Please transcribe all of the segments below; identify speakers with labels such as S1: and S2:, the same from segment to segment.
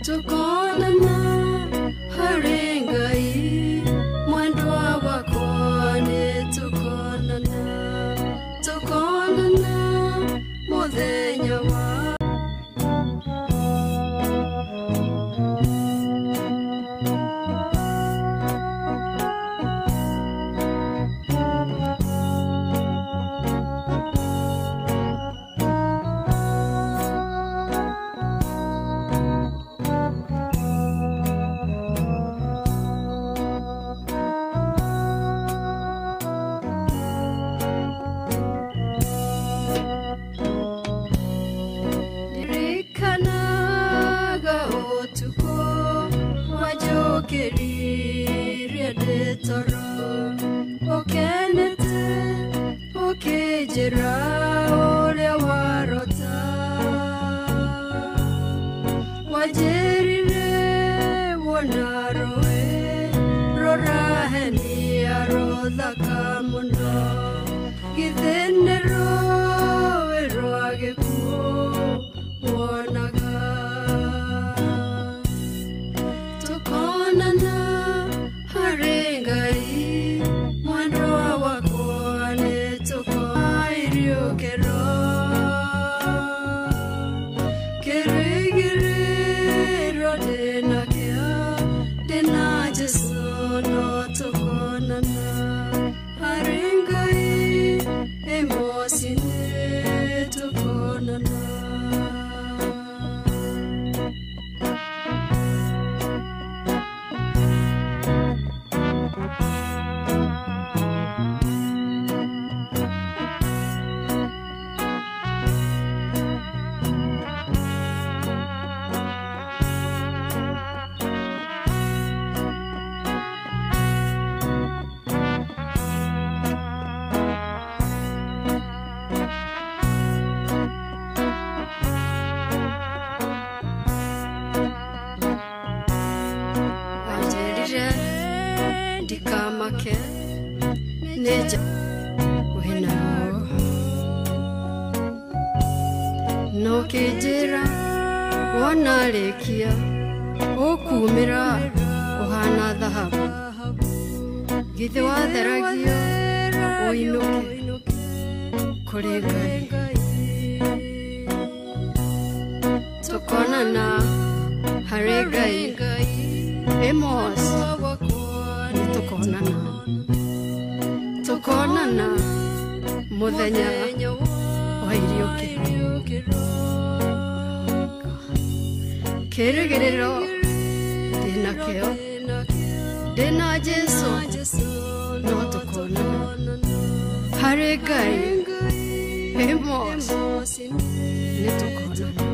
S1: Tukonana harĩ Ngai mwendwa wakwa nĩ tukonana tukonana mũthenya wa Kiriria de toro okenete okejera oria warota wajerire wonaroe rorahenia rothaka muno githenero rwagĩkuo wonaga tukonana harĩ Ngai mwendwa wakwa nĩ tũkairiũkĩrwo kĩrĩgĩrĩro ndĩnakĩo ndĩna Jesũ no tũkonana harĩ Ngai Amos nĩ tũkonana. Ndikamake nĩnja wĩnao no kĩnjĩra wona rĩkia ũkumĩra ũhana thahabu githĩ watheragio ũinũke kũrĩ Ngai tukonana harĩ Ngai Amos tukonana tukonana muthenya wa iriũkĩro kĩrĩgĩrĩro ndĩnakĩo ndĩna Jesũ no tukonana harĩ Ngai Amos nĩ tukonana.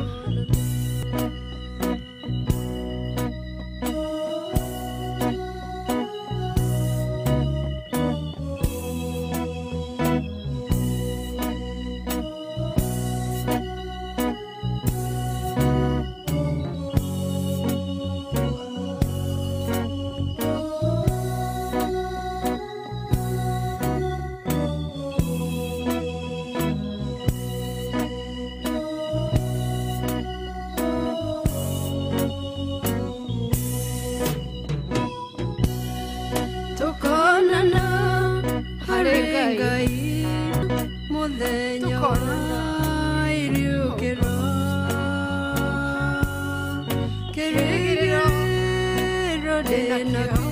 S1: Tukonana harĩ Ngai mũthenya wa iriũkĩro kĩrĩgĩrĩro ndĩnakĩo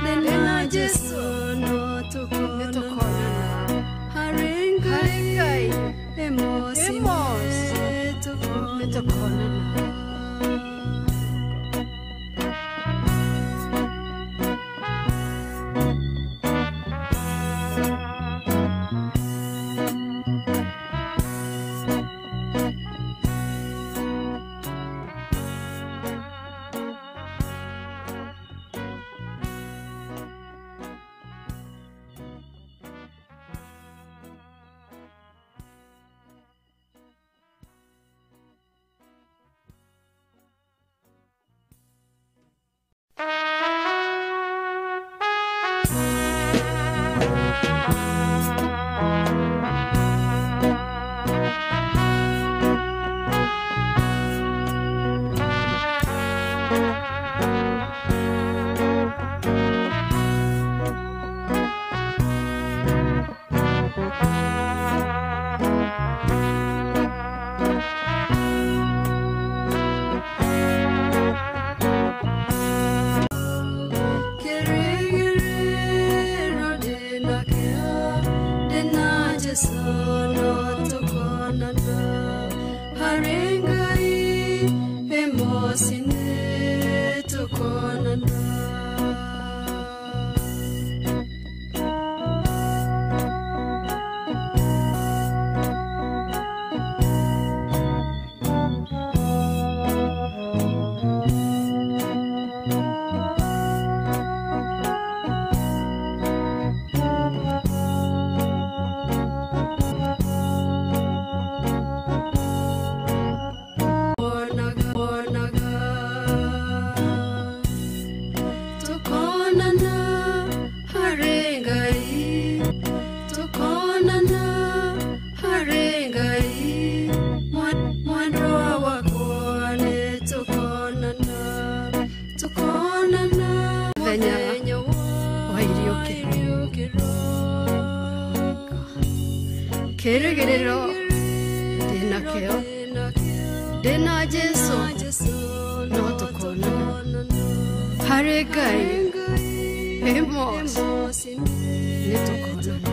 S1: ndĩna Jesũ no tũkonana harĩ Ngai Amos nĩ tũkonana. Kĩrĩgĩrĩro ndĩnakĩo ndĩna Jesũ no tũkonana harĩ Ngai ĩmwe nĩ tũkonana.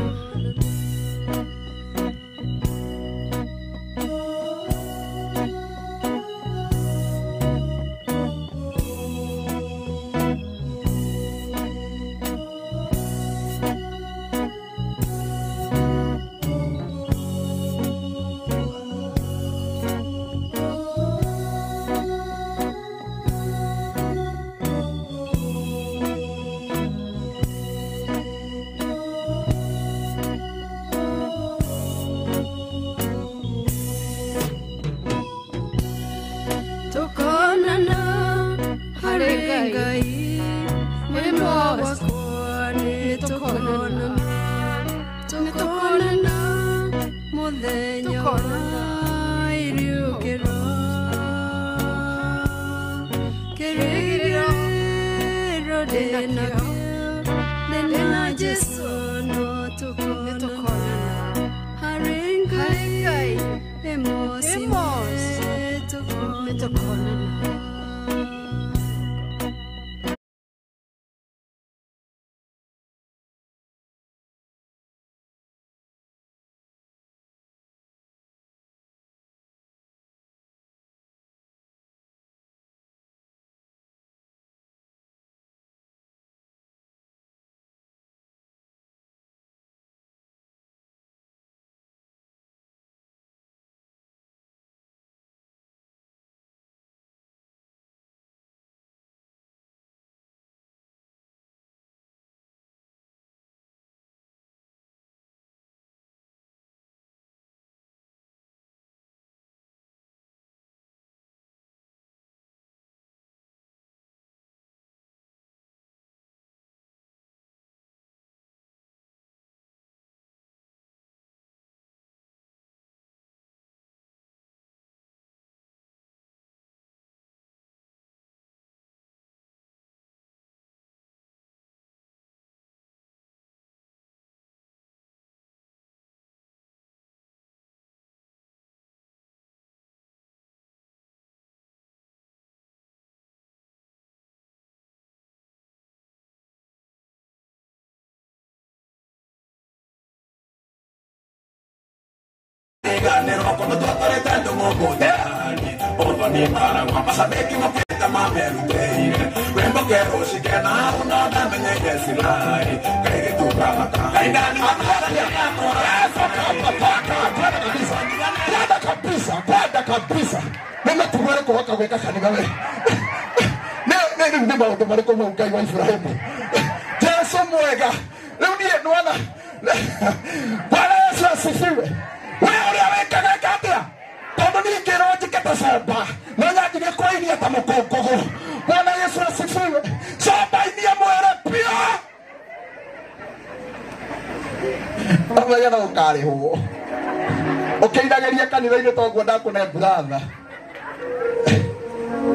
S2: Ukiinageria kanitha-inĩ toguo ndakũne brother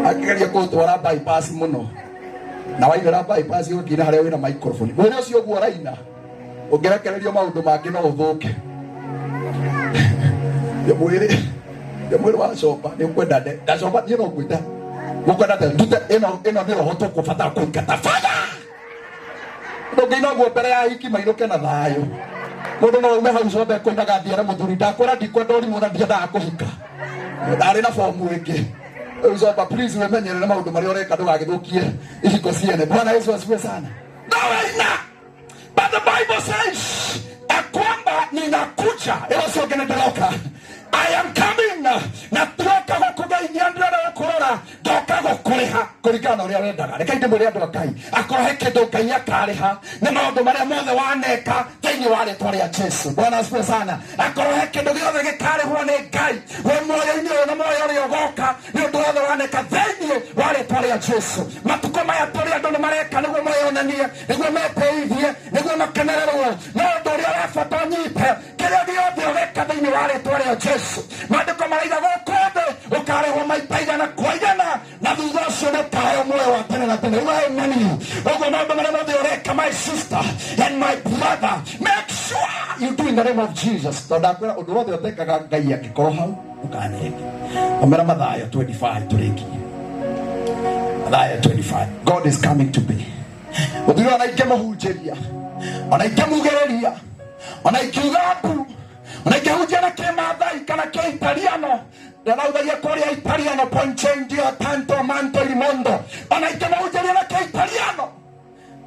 S2: akĩgeria kũtwara bypass mũno na wainĩra bypass ũgĩkinya harĩa wĩna microphone mwĩrĩ ũcio ũguo ũraina ũngĩrekererio maũndũ mangĩ no ũthũke. Ndĩ mwĩrĩ wa coba nĩ ũkwenda ndacoba niĩ no ngwĩta ngũkwenda ndute ĩno nĩ roho tũkũbatara kũingata fire ndũngĩina ũguo mbere ya hiki mainũke na thayũ. Mundu no ume hau cobe kuinaga thiere muthuri ndakwira ndikwenda ũrimũ na ndiendaga kũhika ndarĩ na fomu ĩngĩ. Rĩu coba please wĩmenyerere maũndũ marĩa ũreka ndũgagĩthũkie ihiko ciene. Bwana Yesu asifiwe sana. Nawe ina but the Bible says kwamba ninakuja ĩro cio ngene ndĩroka. I am coming na tuoka gũkũgeithia ndĩrenda gũkũrora ndoka gũkũrĩha kũringana na ũrĩa wendaga. Reke ndĩmwĩre andũ a Ngai akorwo he kĩndũ Ngai akarĩha nĩ maũndũ marĩa mothe waneka thĩinĩ wa rĩtwa rĩa Jesu. Bwana asifiwe sana. Akorwo he kĩndũ gĩothe gĩkarĩhwo nĩ Ngai we muoyo-inĩ ũyũ na muoyo ũrĩa ũgoka nĩ ũndũ wothe waneka thĩinĩ wa rĩtwa rĩa Jesu. Matukũ maya tũrĩ andũ nĩ mareka nĩguo meyonanie nĩguo meteithie nĩguo makenererwo no ũndũ ũrĩa wa bata ũnyite kĩrĩa gĩothe ũgeka thĩinĩ wa rĩtwa rĩa Jesu. Maandĩko maraiga gũkũ thĩ ũkarĩhwo maita igana kwa igana na thutha ũcio nĩ ũkaheo muoyo wa tene na tene. Uga amen. Ũguo maũndũ marĩa mothe ũreka, my sister and my brother, make sure you do in the the name of Jesus. Tondũ ndakwĩra ũndũ wothe ũtekaga Ngai angĩkorwo hau ũkaneke. Omera Mathayo 25 tũrĩkie. Mathayo 25. God is coming to be. Ũthuri ona ingĩmũhunjĩria, ona ingĩmugĩrĩria, ona ingiuga mbu, ona ingĩhunjia na kĩmathai kana kĩitaliano, ndĩrauthagia kũrĩa italiano poncendio tanto manto il mondo, ona ingĩmũhunjĩria na kĩitaliano,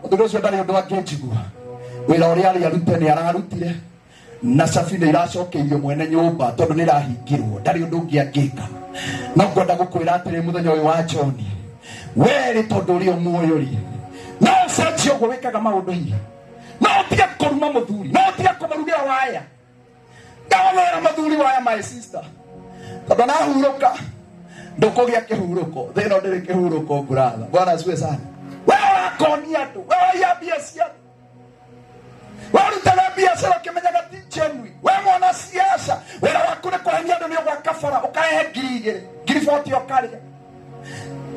S2: ũthuri ũcio ndarĩ ũndũ angĩnjigua. Wĩra ũrĩa arĩ arute nĩ ararutire, na cabi nĩ iracokeirio mwene nyũmba tondũ nĩ irahingirwo, ndarĩ ũndũ ũngĩ angĩka. No ngwenda gũkwĩra atĩrĩ mũthenya ũyũ wa John, werĩ tondũ ũrĩ o muoyo rĩ, no ũcenjie ũguo wĩkaga maũndũ hihi, no ũtige kũruma mũthuri, no ũtige kũmũrugĩra waya. Ndagũthera mũthuri waya, my sister, tondũ nahurũka ndũkũgĩa kĩhurũko. Thĩ ĩno ndĩrĩ kĩhurũko, brother. Bwana asifiwe sana. Wewe ũrakonia andũ, wewe ũraiya mbia cia andũ, wewe ũrutaga biacara ũkĩmenyaga ti genuine, wewe mwana siasa wĩra waku nĩ kũhenia andũ nĩ ũgwaka bara ũkarehe 2,000 40,000 ũkarĩa.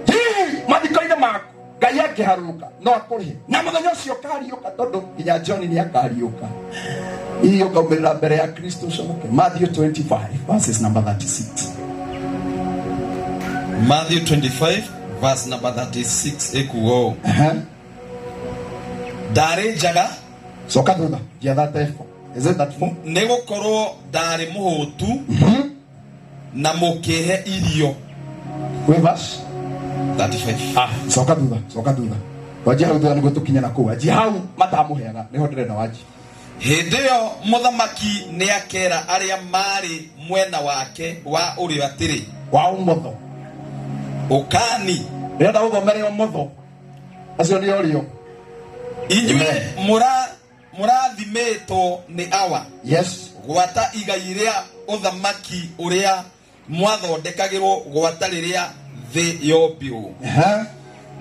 S2: Hihi mathiko-inĩ maku Ngai angĩharũka no akũrĩhe, na mũthenya ũcio ũkariũka, tondũ nginya John nĩ akariũka. Hihi ũkaumĩrĩra mbere ya Kristo ũcoke. Matthew 25 verses number 36.
S3: Matthew 25 verse number 36 ekuga ũũ. Ndarĩ njaga.
S2: Coka thutha nginya 34. Is it 34?
S3: Nĩ gũkorwo ndarĩ mũhũtu na mũkĩhe irio.
S2: Wĩ verse?
S3: 35.
S2: Coka thutha, coka thutha. Wanjia hau thutha nĩguo tũkinye na kũu. Wanjia hau matamũheaga nĩho ndĩrenda wanjie.
S3: Hĩndĩ ĩyo mũthamaki nĩakera arĩa marĩ mwena wake wa ũrĩo atĩrĩ,
S2: wa ũmotho,
S3: ũkani.
S2: Ndĩrenda ũthomere ũmotho, acio nĩ ũrĩo.
S3: Inyuĩ mũrathimĩtwo nĩ Awa.
S2: Yes.
S3: Gwata igai rĩa ũthamaki ũrĩa mwathondekagĩrwo gwata rĩrĩa thĩ yombirwo.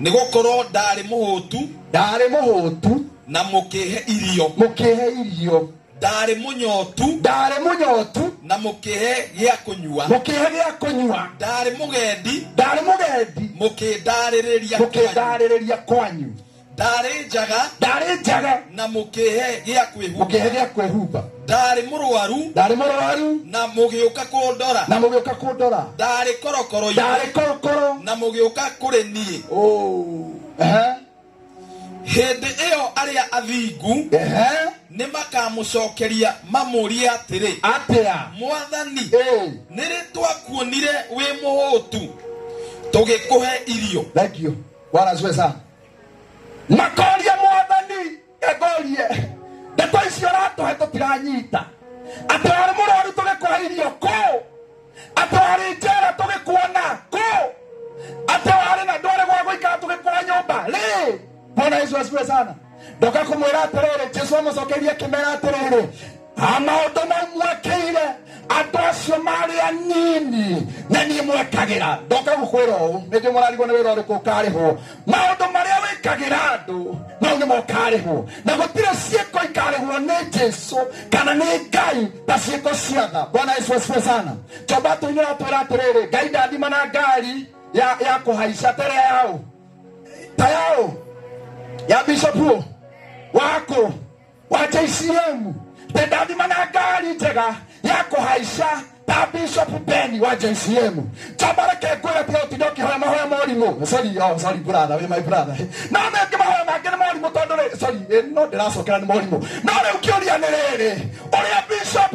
S3: Nĩ gũkorwo ndarĩ mũhũtu,
S2: ndarĩ mũhũtu,
S3: na mũkĩhe irio,
S2: mũkĩhe irio.
S3: Ndarĩ mũnyotu,
S2: ndarĩ mũnyotu,
S3: na mũkĩhe gĩa kũnyua,
S2: mũkĩhe gĩa kũnyua.
S3: Ndarĩ mũgendi,
S2: ndarĩ mũgendi,
S3: mũkĩndarĩrĩria,
S2: mũkĩndarĩrĩria kwanyu.
S3: Ndarĩ njaga,
S2: ndarĩ njaga,
S3: na mũkĩhe gĩa kwĩhumba,
S2: mũkĩhe gĩa kwĩhumba.
S3: Ndarĩ mũrwaru,
S2: ndarĩ mũrwaru,
S3: na mũgĩũka kũndora,
S2: na mũgĩũka kũndora.
S3: Ndarĩ korokoro,
S2: ndarĩ korokoro,
S3: na mũgĩũka kũrĩ niĩ. Hĩndĩ ĩyo arĩa athingu nĩ makamũcokeria mamũrie atĩrĩ,
S2: atĩa
S3: Mwathani, nĩ rĩ twakuonire wĩ mũhũtu tũgĩkũhe irio?
S2: Thank you. Bwana asifiwe sana. Makoria Mwathani, egorie ndeto icio ũratũhe tũtiranyita. Atĩ warĩ mũrwaru tũgĩkũhe irio kũ? Atĩ warĩ njera tũgĩkuona kũ? Atĩ warĩ na ndwarĩ gwa gũikara tũgĩkũhe nyũmba rĩ? Bwana Yesu asifiwe sana. Ndoka kũmwĩra atĩrĩrĩ, Jesu amũcokeria akĩmera atĩrĩrĩ, maũndũ mau mwekĩire andũ acio marĩ anini na niĩ mwekagĩra. Ndoka gũkwĩra ũũ, nĩnjũĩ mũrarigwo nĩ wĩra ũrĩkũ ũkarĩhwo. Maũndũ marĩa wĩkagĩra andũ mau nĩmo ũkarĩhwo, na gũtirĩ ciĩko ikarĩhwo nĩ Jesu kana nĩ Ngai ta ciĩko cia tha. Bwana Yesu asifiwe sana. Chomba tũinĩra twĩra atĩrĩrĩ, Ngai ndathima na ngari ya kũhaica ta ĩrĩa yaũ, ta yaũ ya Bishop wako wa JCM, ndathima na ngari njega ya kũhaica ta Bishop Ben wa JCM. Chambareke ngwĩre tiga ũtinde ũkĩhoya mahoya morimũ. Sorry, oh, sorry brother, we my brother. No mengĩ mahoya mangĩ nĩ morimũ tondũ rĩ, sorry, no ndĩracokera nĩ morimũ. No rĩu kĩũria nĩ rĩrĩ, ũrĩa Bishop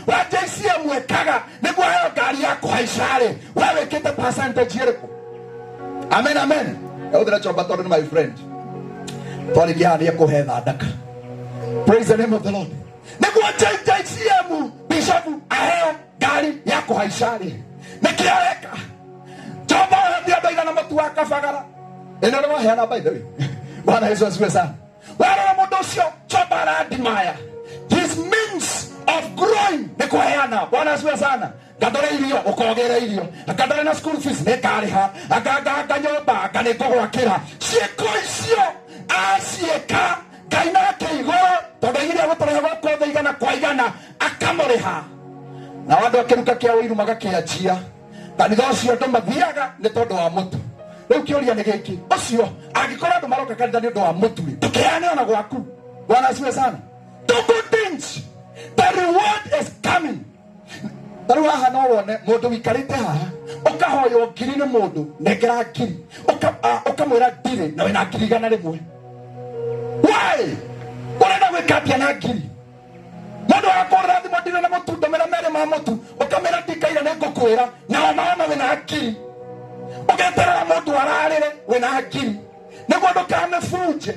S2: wa JCM ekaga nĩguo aheo ngari ya kũhaica rĩ, we wĩkĩte percentage ĩrĩkũ? Amen, amen. Ndĩra chomba tondũ nĩ my friend. Twarĩkia haha nĩekũhe thandaka. Praise the name of the Lord. Nĩguo JCM Bishop aheo ngari ya kũhaica rĩ, nĩkĩ areka? Chomba ũhetie andũ aigana mũtu wa kabagara. Ĩno nĩ waheana by the way. Bwana Yesu asifiwe sana. Warora mũndũ ũcio Chomba arandimaya. His means of growing nĩ kũheana. Bwana asifiwe sana. Ngandore irio ũkogere irio, ngandore na school fees nĩ ngarĩha, nganga nyũmba nga nĩ ngũgwakĩra. Ciĩko icio aciĩka Ngai nake igũrũ, tondũ iria gũtũrehe gũkũ thĩ igana kwa igana akamũrĩha. Na andũ akĩruka kĩa ũiru magakĩanjia kanitha ũcio andũ mathiaga nĩ tondũ wa mũtu. Rĩu kĩũria nĩ gĩkĩ, ũcio angĩkorwo andũ maroka kanitha nĩ ũndũ wa mũtu rĩ, ndũkĩheane ona gwaku. Bwana asifiwe sana. Do good things. The reward is coming. Tarĩu haha no wone mũndũ wikarĩte haha ũkahoywo ngiri nĩ mũndũ nengera ngiri ũkamwĩra ndirĩ na wĩna ngiri 100. Why? Ũrenda gwĩka atĩa na ngiri? Mũndũ agakũrĩra thimũ ndirĩ na mũtu ndũmĩra merĩ ma mũtu ũkamwĩra ndikaire nĩ ngũkwĩra na ona wĩna ngiri. Ũgeterera mũndũ ararĩre wĩna ngiri nĩguo ndũkamĩbunje.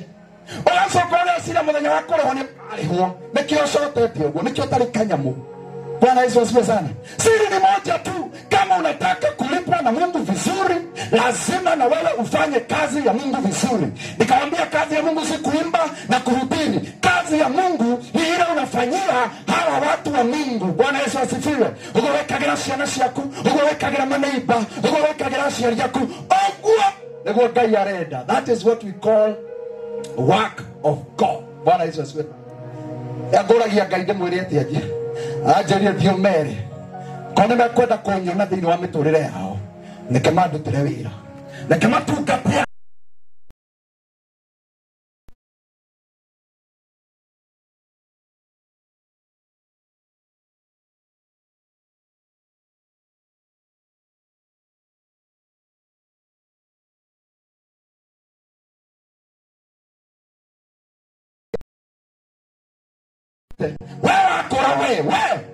S2: Ũgacoka ũgeciria mũthenya wa kũrĩhwo nĩ ũkarĩhwo. Nĩkĩo ũcotete ũguo, nĩkĩo ũtarĩ kanyamũ. Bwana Yesu asifiwe sana. Siri ni moja tu. Kama unataka kulipwa na Mungu vizuri, lazima na wewe ufanye kazi ya Mungu vizuri. Nikamwambia kazi ya Mungu si kuimba na kuhubiri. Kazi ya Mungu ni ile unafanyia hawa watu wa Mungu. Bwana Yesu asifiwe. Ugo wekagira ciana ciaku, ugo wekagira maneiba, ugo wekagira aciari aku. Oguo niguo Ngai arenda. That is what we call work of God. Bwana Yesu asifiwe. Yangũragia Ngai ndĩmwĩre atĩa nje. Anjarie thiũ mere korwo nĩmekwenda kũnyona thĩinĩ wa mĩtũrĩre yao, reke mandutĩre wĩra, reke matungate. We wakũra we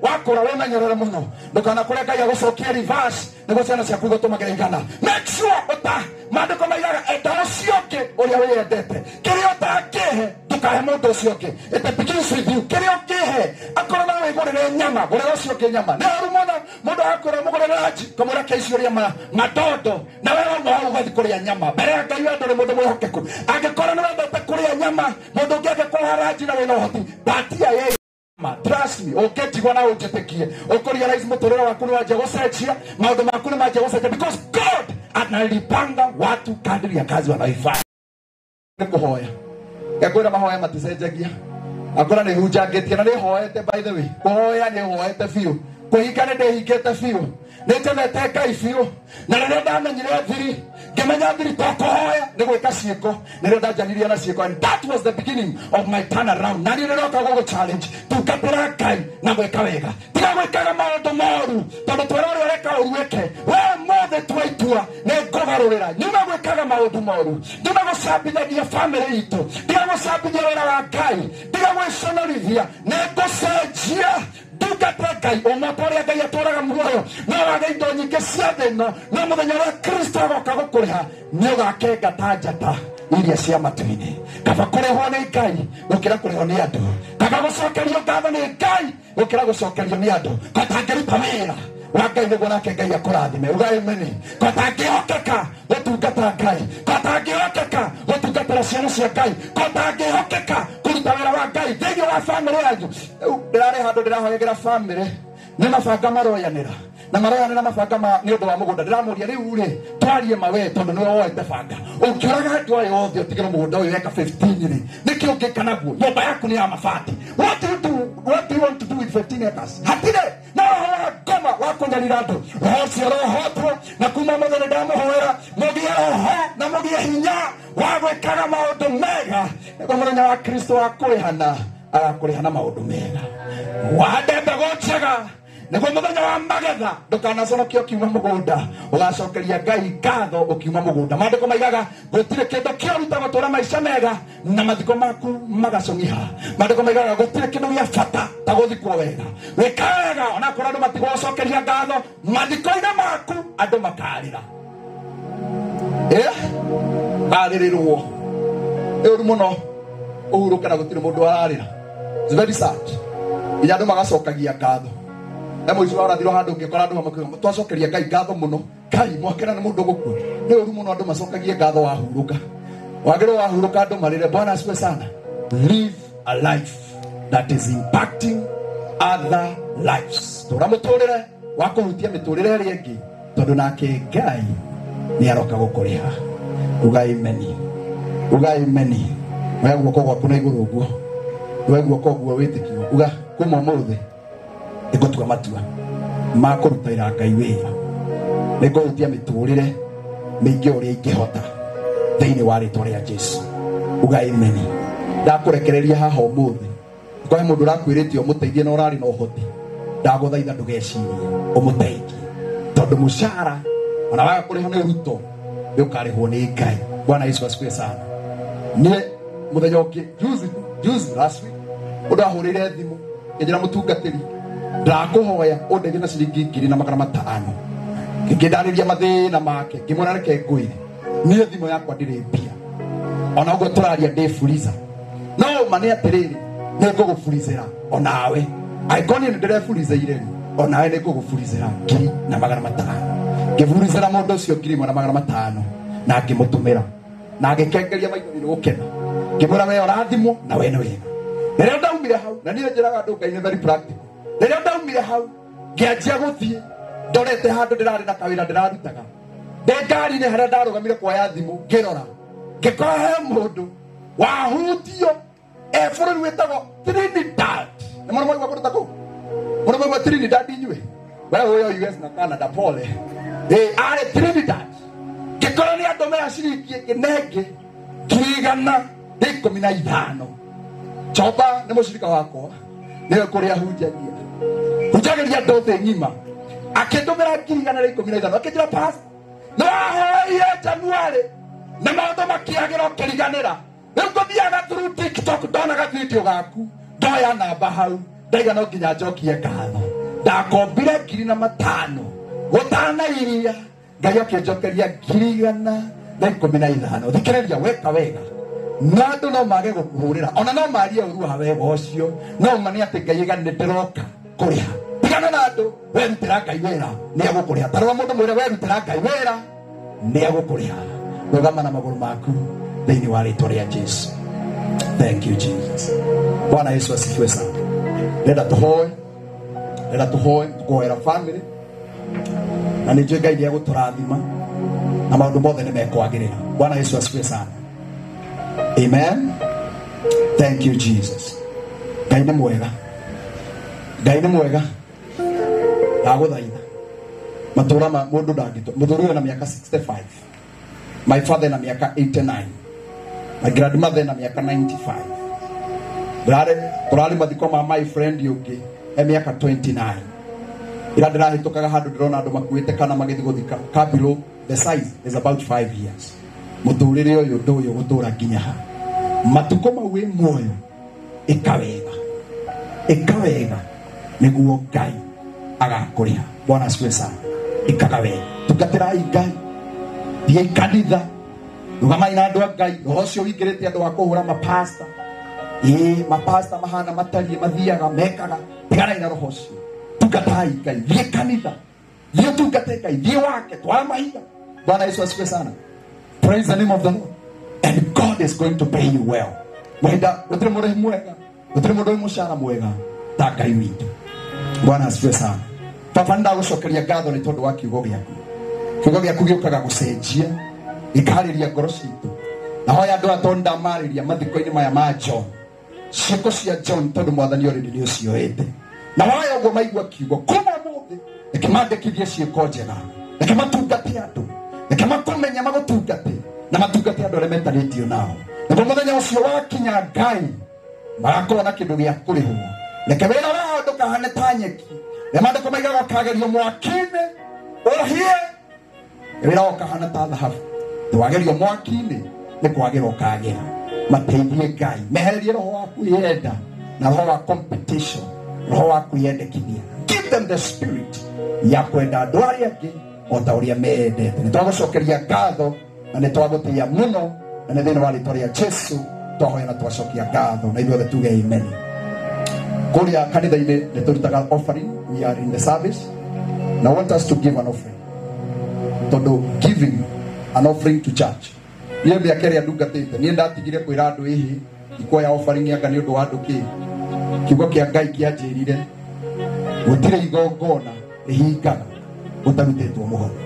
S2: wakũra wĩmenyerere mũno ndũkanakũre Ngai agũcokie reverse nĩguo ciana ciaku igũtũmagĩra igana. Make sure ũta maandĩko maigaga enda ũcio ũngĩ ũrĩa wĩyendete. Kĩrĩa ũtangĩhe ndũkahe mũndũ ũcio ũngĩ. It begins with you. Kĩrĩa ũngĩhe akorwo no wĩgũrĩre nyama, gũrĩra ũcio ũngĩ nyama. Nĩ ũru mũno mũndũ agakwĩra mũgũrĩre ranji kamwĩra ke icio ũrĩa madondo na we wauma hau ũgathiĩ kũrĩa nyama. Mbere ya Ngai we ndũrĩ mũndũ mwĩhokeku. Angĩkorwo nĩ wendete kũrĩa nyama, mũndũ ũngĩ angĩkũhe ranji na wĩna ũhoti, patia yeye. Trust me, ũngĩnjigua na ũnjĩtĩkie, ũkũrealize mũtũrĩre waku nĩ wanjia gũcenjia, maũndũ maku nĩ manjia gũcenjia, because God analipanga watu kadiri ya kazi wanaoifanya. Nĩ kũhoya. Ngwĩra mahoya maticenjagia. Akora nĩ hunjangĩtie na nĩ hoete, by the way. Kũhoya nĩ hoete biũ. Kũhinga nĩ ndĩhingĩte biũ. Nĩ njemete Ngai biũ. Na rĩrĩa ndamenyire thiri, ngĩmenya thiri to kũhoya nĩ gwĩka ciĩko. Nĩrĩo ndanjanirie na ciĩko. And that was the beginning of my turnaround. Na niĩ nĩroka gũgũ challenge. Tungatĩra Ngai na gwĩka wega. Tiga gwĩkaga maũndũ moru tondũ twĩra ũrĩa ũreka ũru wĩke. We mothe tua itua nĩ ngũgarũrĩra. Nyuma gwĩkaga maũndũ moru. Nyuma gũcambithagia family itũ. Tiga gũcambithia wĩra wa Ngai. Tiga gwĩconorithia. Nĩ ngũcenjia. Ndungate Ngai ũmwe ũrĩa Ngai atũraga muoyo no wage indo nyingĩ cia thĩ ĩno, no mũthenya ũrĩa Kristo agoka gũkũrĩha nĩ ũgakenga ta njata iria cia matu-inĩ. Kaba kũrĩhwo nĩ Ngai gũkĩra kũrĩhwo nĩ andũ, kaba gũcokerio ngatho nĩ Ngai gũkĩra gũcokerio nĩ andũ. Kotangĩruta wĩra wa Ngai nĩguo nake Ngai akũrathime. Uga amen. Kotangĩhokeka gũtungata Ngai, kotangĩhokeka gũtungatĩra ciana cia Ngai, kotangĩhokeka kũruta wĩra wa Ngai thĩinĩ wa famĩlĩ yanyu. Rĩu ndĩrarĩ handũ ndĩrahoyagĩra famĩlĩ nĩ mabanga maroyanĩra na maroyanĩra mabanga ma nĩ ũndũ wa mũgũnda. Ndĩramũria rĩu rĩ twarie mawe tondũ nĩwe woete banga, ũngĩũraga andũ aya othe ũtigĩre mũgũnda ũyũ eka 15 rĩ nĩkĩ ũngĩka naguo? Nyũmba yaku nĩ ya mabati. What do you do? What do you want to do with 15 acres? Hatirĩ na roho wa ngoma wa kũnyarira andũ. Roho ũcio ũrohotwo na kuma mũthenya ndamũhoera mũgĩe roho na mũgĩe hinya wa gwĩkaga maũndũ mega nĩguo mũthenya wa Kristo wa kũrĩhana agakũrĩhana maũndũ mega. Wahande mbegũ njega nĩguo mũthenya wa magetha ndũkanaconoke ũkiuma mũgũnda, ũgacokeria Ngai ngatho ũkiuma mũgũnda. Maandĩko maigaga gũtirĩ kĩndũ kĩũru ta gũtũũra maica mega na mathiko maku magacũng'iha. Maandĩko maigaga gũtirĩ kĩndũ gĩa bata ta gũthikwo wega. Wĩka wega onakorwo andũ matigũcokeria ngatho, mathiko-inĩ maku andũ makarĩra. Karĩrĩrwo nĩ ũru mũno ũhurũke na gũtirĩ mũndũ ararĩra. It's very sad. Nginya andũ magacokagia ngatho. Na mũico wa ũrathirwo handũ ũngĩkora andũ makiuga twacokeria Ngai ngatho mũno. Ngai mwakena nĩ mũndũ gũkua. Nĩ ũru mũno andũ macokagie ngatho wahurũka. Wagĩrĩirwo wahurũka andũ marĩre. Bwana asifiwe sana. Live a life that is impacting other lives. Tũra mũtũrĩre wa kũhutia mĩtũrĩre ĩrĩa ĩngĩ tondũ nake Ngai nĩ aroka gũkũrĩha. Uga amen. Uga amen. Oya guoko gwaku na igũrũ ũguo. Oya guoko ũguo wĩtĩkio. Uga kuma ũmũthĩ nĩngũtua matua ma kũrutĩra Ngai wĩra. Nĩngũhutia mĩtũrĩre mĩingĩ ũrĩa ingĩhota thĩinĩ wa rĩtwa rĩa Jesu. Uga amen. Ndakũrekereria haha ũmũthĩ Kwa mũndũ ũrakwĩrĩte ũmũteithie na ũrarĩ na ũhoti, ndagũthaitha ndũgecirie ũmũteithie, tondũ mũcara ona waga kũrĩhwo nĩ Ruto nĩ ũkarĩhwo nĩ Ngai. Bwana Yesu asifiwe sana. Niĩ mũthenya ũngĩ juzi last week ũndũ ahũrĩire thimũ ngĩnjĩra mũtungatĩri ndakũhoya ũndeithie na ciringi 1500. Ngĩndarĩria mathĩna make, ngĩmwĩra reke ngwĩre niĩ thimũ yakwa ndĩrĩ mbia, ona ũguo tũraria ndĩ fuliza, no ma nĩ atĩrĩrĩ nĩ ngũgũfurizĩra onawe, angĩkorwo niĩ nĩ ndĩrefurizĩire rĩ, onawe nĩ ngũgũfurizĩra 1500. Ngĩfurizĩra mũndũ ũcio 1500 na ngĩmũtũmĩra na ngĩkengeria maitho nĩ gũkena, ngĩmwĩra we ũrathimwo na we nĩ wega. Rĩrĩa ndaumire hau, na niĩ njĩraga andũ Ngai nĩ very practical. Rĩrĩa ndaumire hau ngĩanjia gũthiĩ ndorete handũ ndĩrarĩ na kawĩra ndĩrarutaga, ndĩ ngari-inĩ harĩa ndarũgamire kuoya thimũ, ngĩrora ngĩkora he mũndũ wahutio e bũrũri wĩtagwo Trinidad. Nĩ mũno mwaigua kũndũ ta kũu? Mũno mwaigua Trinidad inyuĩ? We ũyũ US na Canada, pole. Arĩ Trinidad. Ngĩkora nĩ andũ mera ciringi ĩngĩ na ĩngĩ 115. Choba nĩ mũcirika wakwa, nĩwe kũrĩa hunjagia, hunjagĩria andũ thĩ ng'ima. Akĩndũmĩra 115, akĩnjĩra pastor, nĩ wahoeire January na maũndũ makĩagĩra ũkĩriganĩra. Rĩu ngũthiaga through TikTok ndonaga video gaku, ndoya namba hau, ndaiga no nginya njokie ngatho. Ndakombire 1500 gũtana iria, Ngai akĩnjokeria 115. Thikĩrĩria, weka wega na andũ no mage gũkũhũrĩra, ona no marie ũru wa wega ũcio, no ma nĩ atĩ Ngai aiga nĩ ndĩroka kũrĩha. Tigana na andũ, werutĩra Ngai wĩra nĩ egũkũrĩha. Ta rora mũndũ mwĩre werutĩra Ngai wĩra nĩ egũkũrĩha. Rũgama na magũrũ maku thĩinĩ wa rĩtwa rĩa Jesu. Thank you Jesus. Bwana Yesu asifiwe sana. Ndĩrenda tũhoe, ndĩrenda tũhoe, tũkũhoera family, na nĩ njũĩ Ngai nĩ egũtũrathima na maũndũ mothe nĩ mekwagĩrĩra. Bwana Yesu asifiwe sana. Amen. Thank you Jesus. Ngai nĩ mwega, Ngai nĩ mwega. Ndagũthaitha matũra ma mũndũ ndangĩtũ, mũthuri ũyũ na mĩaka 65, my father na mĩaka 89, my grandmother na mĩaka 95. Tũrarĩ mathiko ma my friend ũngĩ e mĩaka 29. Ira ndĩrahĩtũkaga handũ ndĩrona andũ makuĩte kana magĩthiĩ gũthika kabiro, the size is about 5 years. Mũtũrĩre ũyũ ndũyũ gũtũra nginya ha matukũ mau wĩ muoyo, ĩka wega, ĩka wega nĩguo Ngai agakũrĩha. Bwana asifiwe sana. Ĩkaga wega, tungatĩrai Ngai, thiĩi kanitha, rũgamai na andũ a Ngai. Roho ũcio ũingĩrĩte andũ a kũhũra mapasta, ĩĩ mapasta mahana matariĩ, mathiaga mekaga, tiganai na roho ũcio, tungatai Ngai, thiĩ kanitha, thiĩ ũtungate Ngai, thiĩ wake, twara mahiga. Bwana Yesu asifiwe sana. Praise the name of the Lord. And God is going to pay you well. Mwenda gũtirĩ mũrĩhi mwega, gũtirĩ mũndũ wĩ mũcara mwega ta Ngai witũ. Bwana asifiwe sana. Baba, nĩndagũcokeria ngatho nĩ tondũ wa kiugo gĩaku. Kiugo gĩaku gĩũkaga gũcenjia, gĩkaharĩria ngoro citũ. Na hoya andũ aya tondũ ndamarĩria mathiko-inĩ maya ma John, ciĩko cia John, tondũ mwathani already nĩ ũcioete. Na waya ũguo maigua kiugo kuma ũmũthĩ, reke mandĩkithie ciĩko njega, reke matungate andũ, reke makũmenye magũtungate, na matungate andũ arĩa metanĩtio nao. Nĩguo mũthenya ũcio wakinya, Ngai magakorwo na kĩndũ gĩa kũrĩhwo. Reke wĩra wao ndũkahane ta nyeki, rĩa maandĩko maigaga ũkagerio mwaki-inĩ ũhĩe, wĩra wao ũkahana ta thahabu, ndwagerio mwaki-inĩ nĩ kwagĩra ũkagĩra. Mateithie Ngai, mehererie roho wa kwĩyenda na roho wa competition, roho wa kwĩyendekithia. Give them the spirit ya kwenda andũ arĩa angĩ o ta ũrĩa meyendete. Nĩ twagũcokeria ngatho na nĩ twagũtĩĩa mũno, na nĩ thĩinĩ wa rĩtwa rĩa Jesu twahoya na twacokia ngatho, na ithuothe tuge amen. Kũrĩa kanitha-inĩ nĩ tũrutaga offering, we are in the service. Now I want us to give an offering, tondũ giving an offering to church, niĩ mĩaka ĩrĩa ndungatĩte, niĩ ndatigire kwĩra andũ ĩhĩ ikuoya offering anga nĩ ũndũ wa andũ kĩ. Kiugo kĩa Ngai kĩanjĩrire gũtirĩ igongona rĩhingaga gũtarutĩtwo mũhothi.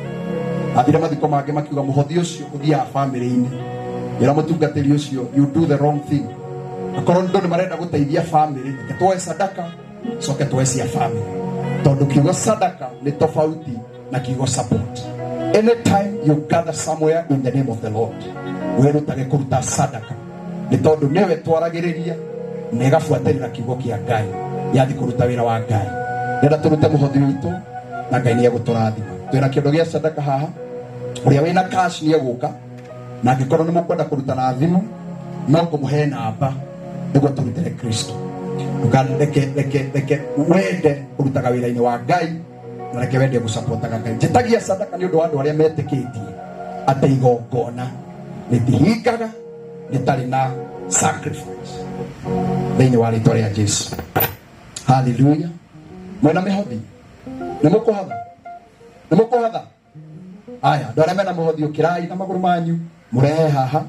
S2: Athire mathiko mangĩ makiuga mũhothi ũcio ũthiaga famĩlĩ-inĩ. Ĩra mũtungatĩri ũcio, you do the wrong thing. Akorwo andũ nĩ marenda gũteithia famĩlĩ, reke tuoe sadaka, coke tuoe cia famĩlĩ, tondũ kiugo sadaka nĩ tofauti na kiugo support. Anytime you gather somewhere in the name of the Lord, wĩrutage kũruta sadaka, nĩ tondũ nĩwe twaragĩrĩria. Na ĩgabuatĩrĩra kiugo kĩa Ngai, yathi kũruta wĩra wa Ngai. Ndĩrenda tũrute mũhothi witũ na Ngai nĩ egũtũrathima. Twĩna kĩndũ gĩa sadaka haha, ũrĩa wĩna cash nĩ egũka, na angĩkorwo nĩ mũkwenda kũruta na thimũ no ngũmũhe namba nĩguo tũrutĩre Kristo. Ndũkareke reke reke wende kũrutaga wĩra-inĩ wa Ngai, na reke wende gũcapotaga Ngai. Njĩtagia sadaka nĩ ũndũ wa andũ arĩa metĩkĩtie atĩ igongona rĩtihingaga rĩtarĩ na sacrifice, thĩinĩ wa rĩtwa rĩa Jesu. Haleluya. Mwĩna mĩhothi, nĩ mũkũhotha, nĩ mũkũhotha. Aya, andũ arĩa mena mũhothi, ũkĩrai na magũrũ manyu mũrehe haha.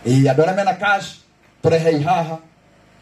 S2: Ĩĩ, andũ arĩa mena cash tũrehei haha.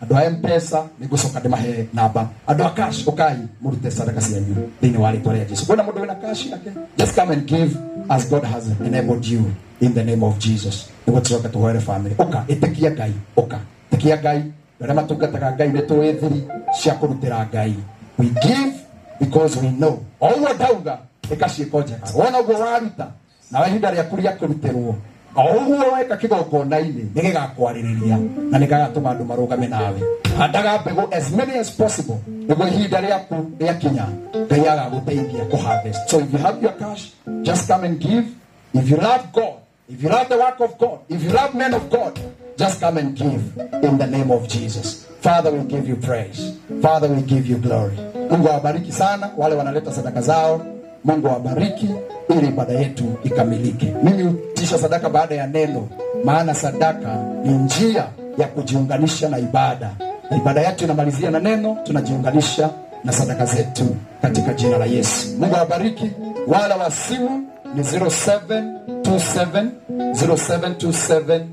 S2: Andũ a M-Pesa nĩ ngũcoka ndĩmahe namba. Andũ a cash, ũkai mũrute sadaka cianyu thĩinĩ wa rĩtwa rĩa Jesu. Kwĩna mũndũ wĩna cash yake, just come and give as God has enabled you in the name of Jesus, nĩguo tũcoke tũhoere family. Ũka, ĩtĩkia Ngai, ũka, ĩtĩkia Ngai. Arĩa matungataga Ngai nĩ tũĩ thiri cia kũrutĩra Ngai. We give because we know o ũguo ndauga ĩka ciĩko njega, wona ũguo waruta nawe ihinda rĩaku rĩa kũrutĩrwo, o ũguo weka kĩgongona-inĩ nĩ gĩgakwarĩrĩria na nĩ gagatũma andũ marũgame nawe. Handaga mbegũ as many as possible nĩguo ihinda rĩaku rĩakinya Ngai agagũteithia kũ harvest. So if you have your cash, just come and give. If you love God, if you love the work of God, if you love men of God, just come and give in the name of Jesus. Father, we give you praise. Father, we give you glory. Mungu awabariki sana wale wanaleta sadaka zao. Mungu awabariki ili ibada yetu ikamilike. Mimi hutisha sadaka baada ya neno, maana sadaka ni njia ya kujiunganisha na ibada, na ibada yetu inamalizia na neno, tunajiunganisha na sadaka zetu katika jina la Yesu. Mungu awabariki. Wala wa simu ni 0727 0727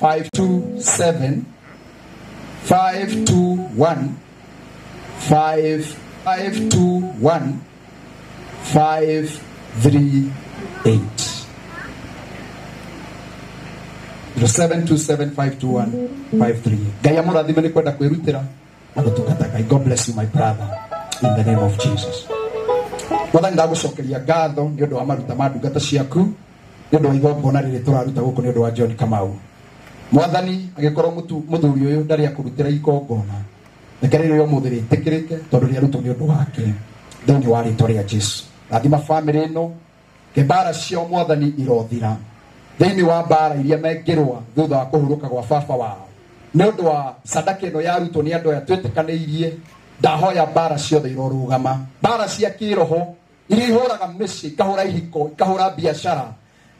S2: 527 521 5 521 538, 0727521538. Ngai amũrathime nĩ kwenda kwĩrutĩra na gũtungata Ngai. God bless you, my brother, in the name of Jesus. Mwathani, ndagũcokeria ngatho nĩ ũndũ wa maruta ma ndungata ciaku, nĩ ũndũ wa igongona rĩrĩ tũraruta gũkũ nĩ ũndũ wa John Kamau. Mwathani, angĩkorwo mũthuri ũyũ ndarĩ akũrutĩra igongona, reke rĩrĩ ũmũthĩ rĩtĩkĩrĩke tondũ rĩarutwo nĩ ũndũ wake, thĩinĩ wa rĩtwa rĩa Jesu. Rathima bamĩrĩ ĩno, ke mbara ciao, Mwathani, irothira thĩinĩ wa mbara iria mengĩrwa thutha wa kũhurũka gwa baba wao. Nĩ ũndũ wa sadaka ĩno yarutwo nĩ andũ aya twĩtĩkanĩirie, ndahoya mbara ciothe irorũgama, mbara cia kĩroho iria ihũraga mĩciĩ, ikahũra ihiko, ikahũra biacara,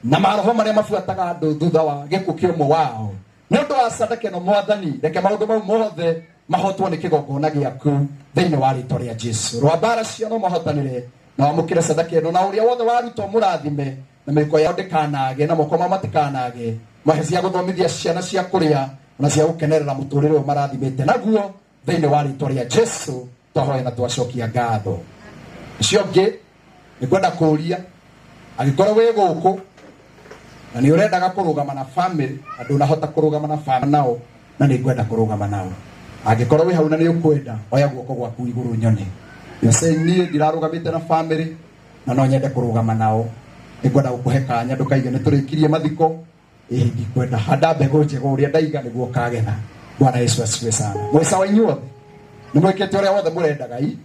S2: na maroho marĩa mabuataga andũ thutha wa gĩkuũ kĩa ũmwe wao. Nĩ ũndũ wa sadaka ĩno, Mwathani, reke maũndũ mau mothe mahotwo nĩ kĩgongona gĩaku thĩinĩ wa rĩtwa rĩa Jesu. Rwa mbara cio no mahotanĩre na wamũkĩre sadaka ĩno, na ũrĩa wothe warutwo mũrathime na mĩko yao ndĩkanage na moko mao matikanage, mahe cia gũthomithia ciana, cia kũrĩa na cia gũkenerera mũtũrĩre ũyũ marathimĩte naguo, thĩinĩ wa rĩtwa rĩa Jesu twahoya na twacokia ngatho. Ũcio ũngĩ nĩ kwenda kũũria, angĩkorwo wĩ gũkũ na nĩ ũrendaga kũrũgama na family na ndũnahota kũrũgama na family nao, na nĩ ngwenda kũrũgama nao, angĩkorwo wĩ hau na nĩ ũkwenda, oya guoko gwaku igũrũ nyone. You're saying, niĩ ndirarũgamĩte na family na no nyende kũrũgama nao. Nĩ ngwenda gũkũhe kanya, ndũkaige nĩ tũrĩkirie mathiko. Ĩĩ, ndikwenda. Handa mbegũ njega, ũrĩa ndaiga nĩguo ũkagetha. Bwana Yesu asifiwe sana. Mwĩ sawa inyuothe? Nĩ mwĩkĩte ũrĩa wothe mũrendaga? I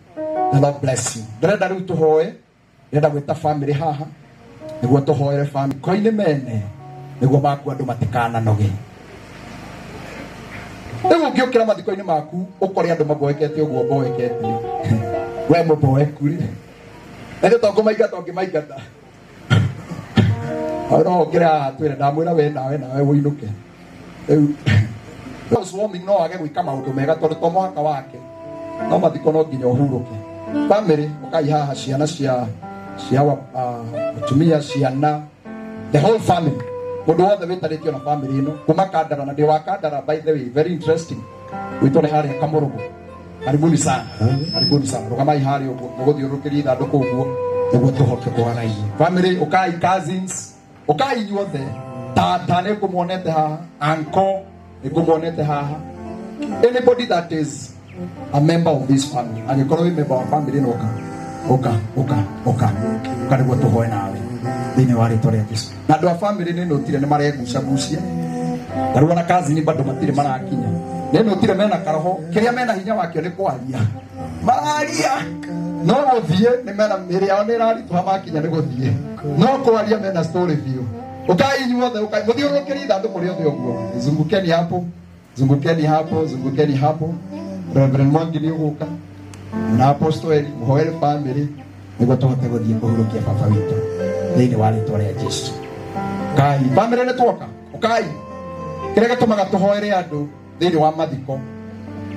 S2: the Lord bless you. Ndĩrenda rĩu tũhoe. Ndĩrenda gwĩta family haha nĩguo tũhoere family koinĩ mene, nĩguo maku andũ matikananoge. Rĩu ũngĩũkĩra mathiko-inĩ maku ũkore andũ maboekete ũguo mboekete, we mũboeku rĩ, ĩndĩ to ngũmaingata ũngĩmaingata, no ũkĩre haha twĩre ndamwĩra we nawe nawe ũinũke. Rĩu housewarming no age gwĩka maũndũ mega tondũ to mũhaka wake, no mathiko no nginya ũhurũke. Family, ũkai haha, ciana cia mũtumia, ciana, the whole family, mũndũ wothe wĩtarĩtio na family ĩno kuma Kandara. Na ndĩ wa Kandara, by the way, very interesting, gwitũ nĩ harĩa Kamũrũgũ. Karibuni sana, karibuni sana. Rũgamai harĩa ũguo, mũgũthiũrũrũkĩria ithandũkũ ũguo nĩguo tũhoke kũharagia. Family, ũkai. Cousins, ũkai inyuothe. Tata nĩ ngũmuonete haha, uncle nĩ ngũmuonete haha. Anybody that is a member of this family, angĩkorwo wĩ member wa family ĩno, ũka, ũka, ũka, ũka, ũka nĩguo tũhoe nawe thĩinĩ wa rĩtwa rĩa Jesu. Na andũ a family nĩ nũtire nĩ maregucagucia, na rĩu ona kazini bado matirĩ marakinya. Nĩ notire mena karoho kĩrĩa mena hinya wakĩo nĩ kwaria mararia no gũthiĩ nĩ mena mĩrĩ yao nĩ ĩraritũha makinya nĩ gũthiĩ no kwaria mena story biũ. Ukai inyuothe, ukai mũthiũrũrũkĩrie ithandũkũ rĩothe ũguo. Zungukeni hapo, zungukeni hapo, zungukeni hapo. Reverend Mwangi nĩ ũgũka na Apostle Eli mũhoere family nĩguo tũhote gũthiĩ kũhurũkia baba witũ thĩinĩ wa rĩtwa rĩa Jesu. Kai family nĩ tuoka ukai. Kĩrĩa gĩtũmaga tũhoere andũ thĩinĩ wa mathiko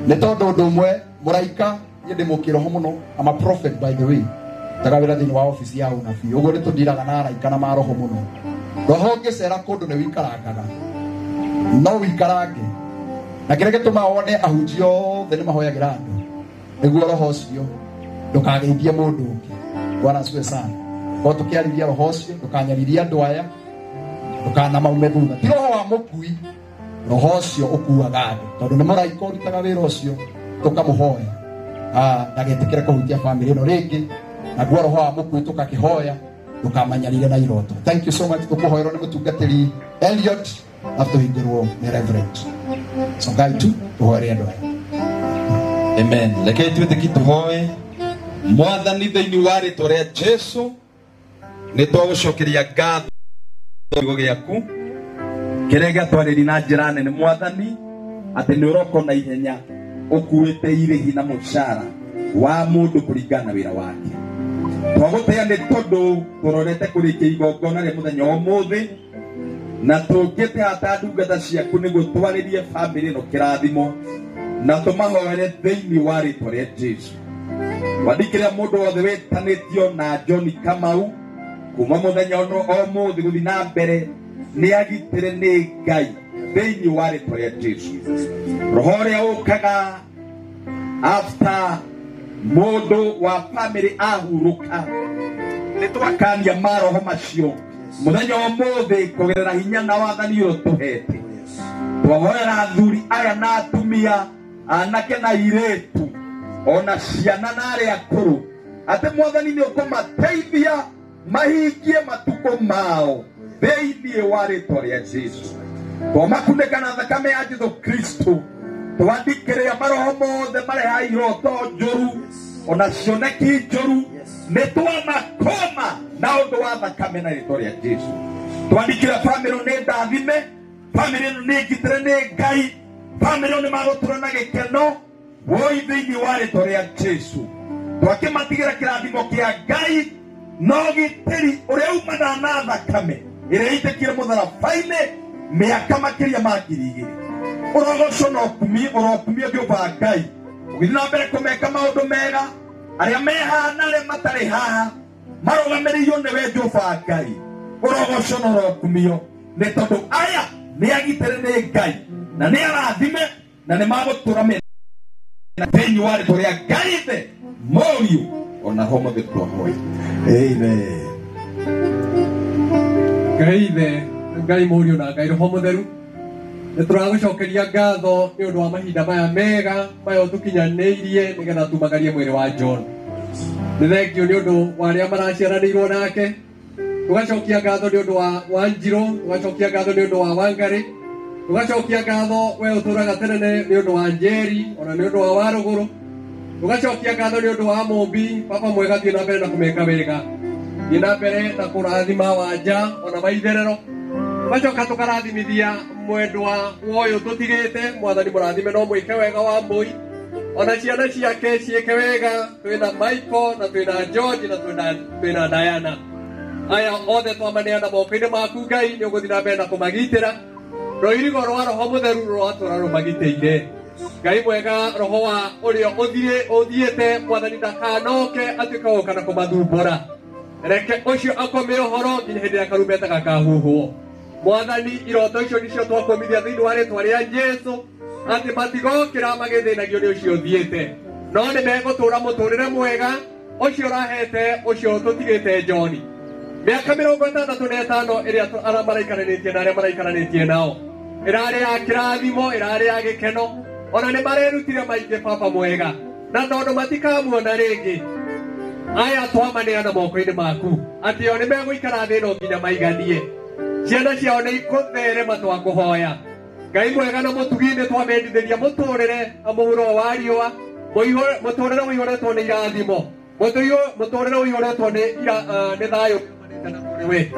S2: nĩ tondũ ũndũ ũmwe mũraika niĩ ndĩ mũkĩroho mũno. I'm a prophet, by the way, ndagawĩra thĩinĩ wa ofici ya ũnabii ũguo nĩ tũndiraga na araika na maroho mũno. Roho ũngĩcera kũndũ nĩ wikarangaga no wikarange na kĩrĩa gĩtũmaga wone ahunjia othe nĩ mahoyagĩra andũ nĩguo roho ũcio ndũkageithie mũndũ ũngĩ. Bwana asifiwe sana. Korwo tũkĩarĩria roho ũcio ndũkanyaririe andũ aya ndũkanamaume thutha ti roho wa mũkui roho ũcio ũkuaga andũ tondũ nĩ mũraika ũrutaga wĩra ũcio tũkamũhoya ndagetĩkĩre kũhutia family ĩno rĩngĩ naguo roho wa mũkui tũkakĩhoya ndũkamanyarire na iroto. Thank you so much. Tũkũhoerwo nĩ mũtungatĩri Elliot alafu tũhingĩrwo nĩ Reverend so Ngai tu tũhoere andũ aya.
S3: Amen. Reke twĩtĩki tũhoe. Mwathani thĩinĩ wa rĩtwa rĩa Jesu nĩ twagũcokeria ngatho kiugo gĩaku kĩrĩa gĩatwarĩri na njĩra nene mwathani atĩ nĩ ũroka na ihenya ũkuĩte irĩhi na mũcara wa mũndũ kũringana na wĩra wake. Twagũtĩa nĩ tondũ tũrorete kũrĩkia igongona rĩa mũthenya wa ũmũthĩ na tũkĩte hata ndungata ciaku nĩguo twarĩrie bamĩrĩ ĩno kĩrathimo na tũmahoere thĩinĩ wa rĩtwa rĩa Jesu. Wandĩkĩra mũndũ wothe wĩtanĩtio na John Kamau kuma mũthenya ũno ũmũthĩ gũthiĩ na mbere nĩ agitĩre nĩ Ngai thĩinĩ wa rĩtwa rĩa Jesu. Roho ũrĩa ũkaga after mũndũ wa family ahurũka nĩ twakania maroho macio mũthenya wa ũmũthĩ kũgerera hinya na wathani ũyũ tũhete. Twahoera athuri aya na atumia anake na airĩtu ona ciana na arĩa akũrũ atĩ mwathani nĩ ũkũmateithia mahingie matukũ mao thĩinĩ wa rĩtwa rĩa Jesu. Twamakunĩka na thakame ya Jesu Kristo twandikĩrĩa maroho mothe mareha iroto njũru ona cioneki njũru nĩ twamakoma na ũndũ wa thakame na rĩtwa rĩa Jesu. Twandikĩra famĩlĩ nĩ ndathime famĩlĩ ĩno nĩ ngitĩre nĩ Ngai famĩlĩ ĩno nĩ magũtũra na gĩkeno woi thĩinĩ wa rĩtwa rĩa Jesu. Twakĩmatigĩra kĩrathimo kĩa Ngai no gitĩri ũrĩa umanaga na thakame ĩrĩa ĩitĩkire mũtharaba-inĩ mĩaka makĩria ma 2000. Ũrogocwo na ũkumio ũrokumio Jehova Ngai ũgĩthiĩ na mbere kũmeka maũndũ mega arĩa me haha na arĩa matarĩ haha marũgamĩrĩirio nĩwe Jehova Ngai. Ũrogocwo na ũrokumio nĩ tondũ aya nĩ agitĩre nĩ Ngai na nĩ arathime na nĩ magũtũra mena thĩinĩ wa rĩtwa rĩa Ngai Ithe Mũriũ ona Roho Mũtheru twahoya.
S2: Amen.
S4: Ngai Ithe, Ngai Mũriũ na Ngai Roho Mũtheru nĩ tũragũcokeria ngatho nĩ ũndũ wa mahinda maya mega maya ũtũkinyanĩirie nĩgetha tumagarie mwĩrĩ wa John. Nĩ thengio nĩ ũndũ wa arĩa maraciaranĩirwo nake tũgacokia ngatho nĩ ũndũ wa Wanjirũ tũgacokia ngatho nĩ ũndũ wa Wangari tũgacokia ngatho we ũtũraga tene nĩ ũndũ wa Njeri ona nĩ ũndũ wa Warũgũrũ tũgacokia ngatho nĩ ũndũ wa Mũmbi baba mwega thiĩ na mbere na kũmeka wega thiĩ na mbere na kũrathima Wanja ona maitherero tũgacoka tũkarathimithia mwendwa woyũ tũtigĩte mwathani mũrathime no mwĩke wega wa mbũi ona ciana ciake ciĩke wega twĩna Michael na twĩna George na twĩna Diana aya othe twamaneana moko-inĩ maku Ngai nĩ ũgũthiĩ na mbere na kũmagitĩra rũirigo rwa Roho Mũtheru rũratũra rũmagitĩire. Ngai mwega roho wa ũrĩa ũthiĩte mwathani ndakanoke atuĩke gũka na kũmathumbũra reke ũcio akome ũhoro nginya hĩndĩ ĩrĩa karumbeta gakahuhwo. Mwathani iroto icio nicio twakũmithia thĩinĩ wa rĩtwa rĩa Jesu atĩ matigokĩra magĩthĩnagio nĩ ũcio ũthiĩte no nĩ megũtũra mũtũrĩre mwega ũcio ũrahete ũcio tũtigĩte John mĩaka 65 ĩrĩa arĩa maraikaranĩtie na arĩa maraikaranĩtie nao ĩrarĩ ya kĩrathimo ĩrarĩ ya gĩkeno ona nĩ marerutire maingĩ baba mwega na tondũ matikamuona rĩngĩ aya twamaneana moko-inĩ maku atĩ o nĩ megũikara thĩ ĩno nginya maiganie ciana ciao nĩ ikũtherema twakũhoya Ngai mwega na mũtugi nĩ twamendithĩria mũtũrĩre mũhuro wa riũa mũtũrĩre ũiyũrĩtwo nĩ irathimo mũtũrĩre ũiyũrĩtwo nĩ thayũ we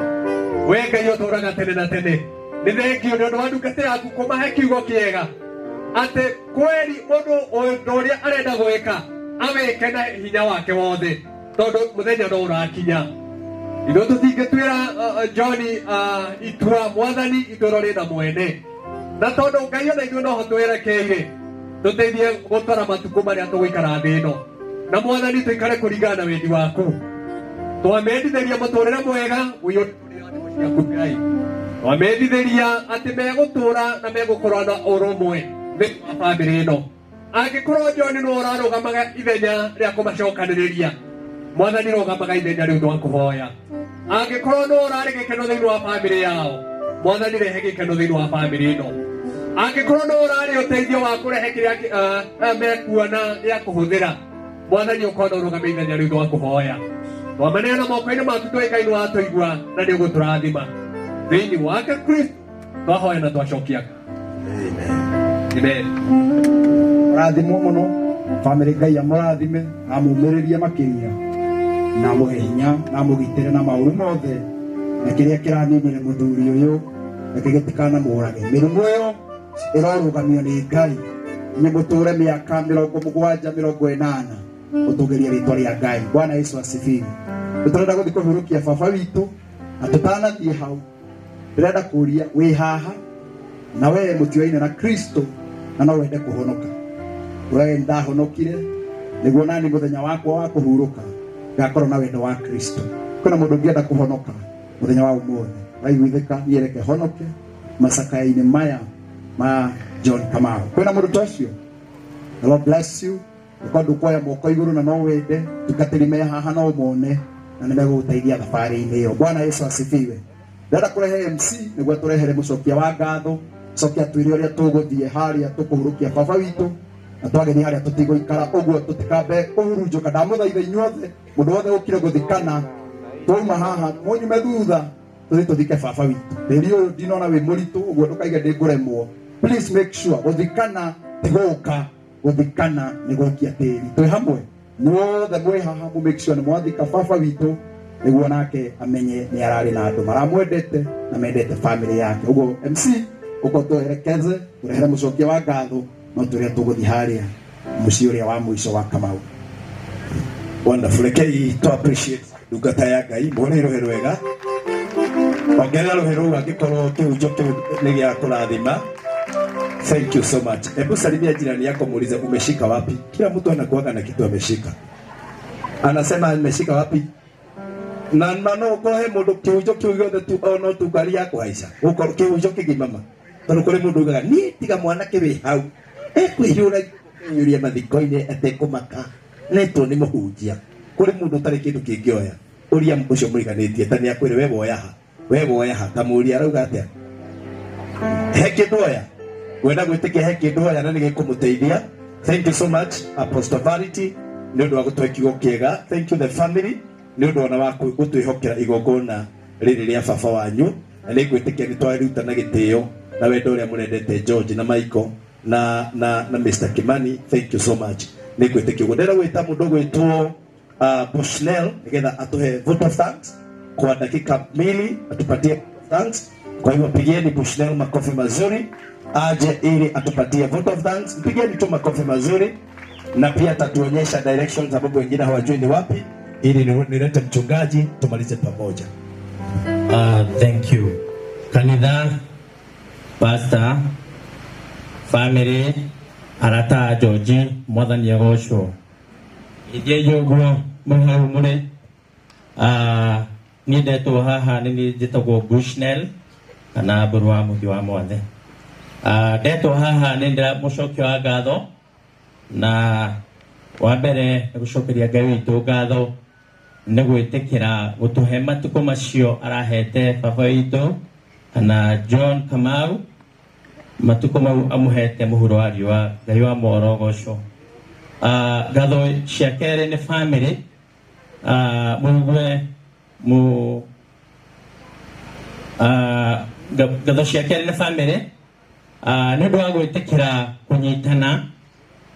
S4: we Ngai ũtũraga tene na tene. Nĩ thengio nĩ ũndũ wa ndungata yaku kũmahe kiugo kĩega atĩ kweri mũndũ ũndũ ũrĩa arenda gwĩka awĩke na hinya wake wothe tondũ mũthenya no ũrakinya. Ithuĩ tũtingĩtuĩra John itua mwathani itũũro rĩna mwene na tondũ Ngai ona ithuĩ noho twerekeire tũteithie gũtwara matukũ marĩa tũgũikara thĩ ĩno na mwathani tũikare kũringana na wendi waku. Twamendithĩria mũtũrĩre mwega ũiyũrĩtwo nĩ irathimo ciaku Ngai. Twamendithĩria atĩ megũtũra na megũkorwo na ũrũmwe thĩinĩ wa bamĩrĩ ĩno. Angĩkorwo John nĩwe ũrarũgamaga ithenya rĩa kũmacokanĩrĩria mwathani rũgamaga ithenya rĩu twakũhoya. Angĩkorwo nĩwe ũrarĩ gĩkeno thĩinĩ wa bamĩrĩ yao mwathani rehe gĩkeno thĩinĩ wa bamĩrĩ ĩno. Angĩkorwo nĩwe ũrarĩ ũteithio wa kũrehe kĩrĩa mekuona gĩa kũhũthĩra mwathani ũkorwo na ũrũgame ithenya rĩu twakũhoya. Twamaneana moko-inĩ maku twĩ Ngai nĩ watũigua na nĩ ũgũtũrathima thĩinĩ wake Kristo twahoya na twacokia. Amen.
S2: Rathimwo mũno bamĩrĩ Ngai amũrathime amũmĩrĩrie makĩria na amũhe hinya na amũgitĩre na maũru mothe na kĩrĩa kĩraninire mũthuri ũyũ reke gĩtikanamũrage. Mĩrimũ ĩyo ĩrorũgamio nĩ Ngai nĩ mũtũre mĩaka 70 80 ũtũgĩrie rĩtwa rĩa Ngai. Bwana Yesu asifiwe. Tũrenda gũthiĩ kũhurũkia baba witũ na tũtanathiĩ hau ndĩrenda kũria wĩ haha na we mũtioine na Kristo na no wende kũhonoka. We ndahonokire nĩguo nani mũthenya wakwa wa kũhurũka ngakorwo na wendo wa Kristo. Kwĩna mũndũ ũngĩenda kũhonoka mũthenya wa ũmũthĩ waiguithĩka niĩ reke honoke macakaya-inĩ maya ma John Kamau. Kwĩna mũndũ ta ũcio? The Lord bless you. Ũkorwo ndũkuoya moko igũrũ na no wende tungatĩri me haha no ũmone na nĩ megũgũteithia thabarĩ-inĩ ĩyo. Bwana Yesu asifiwe. Ndĩrenda kũrehe MC nĩguo tũrehere mũcokia wa ngatho cokia twĩre ũrĩa tũgũthiĩ harĩa tũkũhurũkia baba witũ na twagĩthiĩ harĩa tũtigũikara ũguo tũtikambe kũhurunjũka. Ndamũthaitha inyuothe mũndũ wothe ũkire gũthikana twauma haha mũnyume thutha tũthiĩ tũthike baba witũ. Tĩri ũyũ ndinona wĩ mũritũ ũguo ndũkaige ndĩngũremwo. Please make sure gũthikana ti gũka, gũthikana nĩ gũkia tĩri. Twĩ hamwe mwothe mwĩ haha mũ make sure nĩ mwathika baba witũ nĩguo nake amenye nĩ ararĩ na andũ maramwendete na mendete family yake. Ũguo MC ũko tũerekeze tũrehere mũcokia wa ngatho no tũrĩa tũgũthiĩ harĩa mũciĩ ũrĩa wa mũico wa Kamau.
S5: Wonderful. Rekei to appreciate ndungata ya Ngai muone rũhĩ rwega. Ongerera rũhĩ rũu angĩkorwo kĩhunjo kĩu nĩ gĩa kũrathima. Thank you so much. Hebu salimia jirani yako muulize umeshika wapi. Kila mtu anakuaga na kitu ameshika. Anasema ameshika wapi? Na no ukohe mundu kĩhunjo kĩu gĩothe tu ono tu ngari ya kũhaica. Ũkorwo kĩhunjo kĩgima Tondũ kũrĩ mũndũ ugaga niĩ tiga mwanake wĩ hau ekwĩhũra yũria mathiko-inĩ atekũmaka netwo nĩ mũhunjia. Kũrĩ mũndũ ũtarĩ kĩndũ kĩngĩoya ũria ũcio mũriganĩtie ta nĩakwĩre we woya ha we woya ha ta mũria arauga atĩa he kĩndũ oya wenda gwĩtĩkia he kĩndũ oya na nĩgĩkũmũteithia. Thank you so much Apostle Verity nĩ ũndũ wa gũtũhe kiugo kĩega. Thank you the family nĩ ũndũ ona wa gũtwĩhokera igongona rĩrĩ rĩa baba wanyu na nĩngwĩtĩkia nĩ twaruta na gĩtĩo na wendo ũrĩa mũrendete George na Michael na Mr. Kimani. Thank you so much. Nĩngwĩtĩkia ũguo. Ndĩrenda gwĩta mũndũ gwĩtwo Bushnell nĩgetha atuhe vote of thanks kwa dakika mbili, atupatie thanks. Kwa hivyo pigieni Bushnell makofi mazuri aje ili atupatie vote of thanks. Pigieni tu makofi mazuri, na pia atatuonyesha directions sababu wengine hawajui ni wapi, ili nilete mchungaji tumalize pamoja.
S6: Thank you kanitha, pastor, family, arata George, mwathani agocwo. Ithie ũguo mwĩ hau mũrĩ. Niĩ ndetwo haha nĩ niĩ njĩtagwo Bushnell kana Mbũrũ wa Mũthi wa Mwathe. Ndetwo haha nĩ ndĩra mũcokio wa ngatho, na wa mbere nĩ gũcokeria Ngai witũ ngatho nĩ gwĩtĩkĩra gũtũhe matukũ macio arahete baba witũ kana John Kamau, matukũ mau amũhete mũhuro wa riũa. Ngai wa moro goco. Ngatho cia kerĩ nĩ family. Mũigue ngatho cia kerĩ nĩ family. Nĩ ũndũ wa gwĩtĩkĩra kũnyitana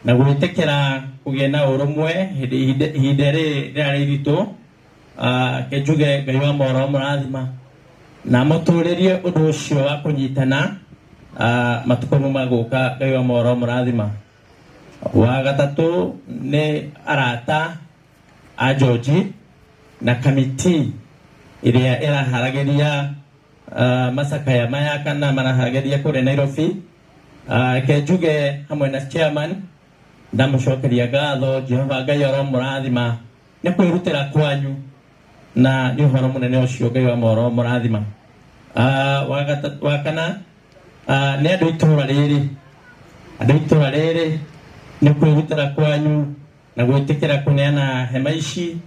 S6: na gwĩtĩkĩra kũgĩa na ũrũmwe ihinda rĩrĩ rĩarĩ iritũ. Ke njuge Ngai wa mohoro mũrathima na mũtũrĩrie ũndũ ũcio wa kũnyitana matukũ mau magũka. Ngai wa mohoro mũrathima. Wa gatatũ nĩ arata a George na kamiti ĩrĩa ĩraharagĩria macakaya maya kana maraharagĩria kũrĩa Nairobi. Ke njuge hamwe na chairman ndamũcokeria ngatho. Jehova Ngai aromũrathima nĩ kwĩrutĩra kwanyu na nĩ ũhoro mũnene ũcio. Ngai wa mohoro mũrathima. Wa kana nĩ andũ itũra rĩrĩ, andũ itũra rĩrĩ nĩ kwĩrutĩra kwanyu na gwĩtĩkĩra kũneana hema ici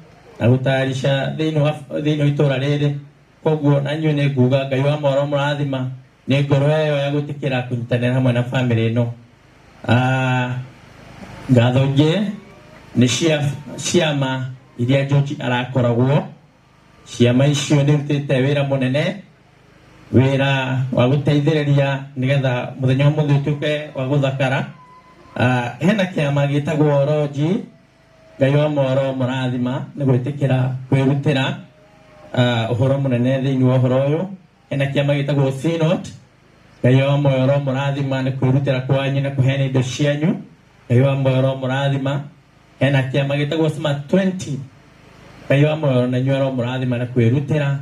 S6: na gũtayarisha thĩinĩ wa itũra rĩrĩ. Koguo na inyuĩ nĩ nguga Ngai wa mohoro mũrathima nĩ ngoro ĩyo ya gwĩtĩkĩra kũnyitanĩra hamwe na bamĩrĩ ĩno. Ngatho ingĩ nĩ cia ciama iria George arakoragwo. Ciama icio nĩ irutĩte wĩra mũnene, wĩra wa gũteithĩrĩria nĩgetha mũthenya ũmũthĩ ũtuĩke wa gũthakara. Hena kĩama gĩtagwo Roji. Ngai wa mohoro mũrathima nĩ gwĩtĩkĩra kwĩrutĩra ũhoro mũnene thĩinĩ wa ũhoro ũyũ. Hena kĩama gĩtagwo Synod. Ngai wa mohoro mũrathima nĩ kwĩrutĩra kwanyu na kũheana indo cianyu. Ngai wa mohoro mũrathima. Hena kĩama gĩtagwo Smart 20. Ngai wa mohoro na inyuĩ aromũrathima na kwĩrutĩra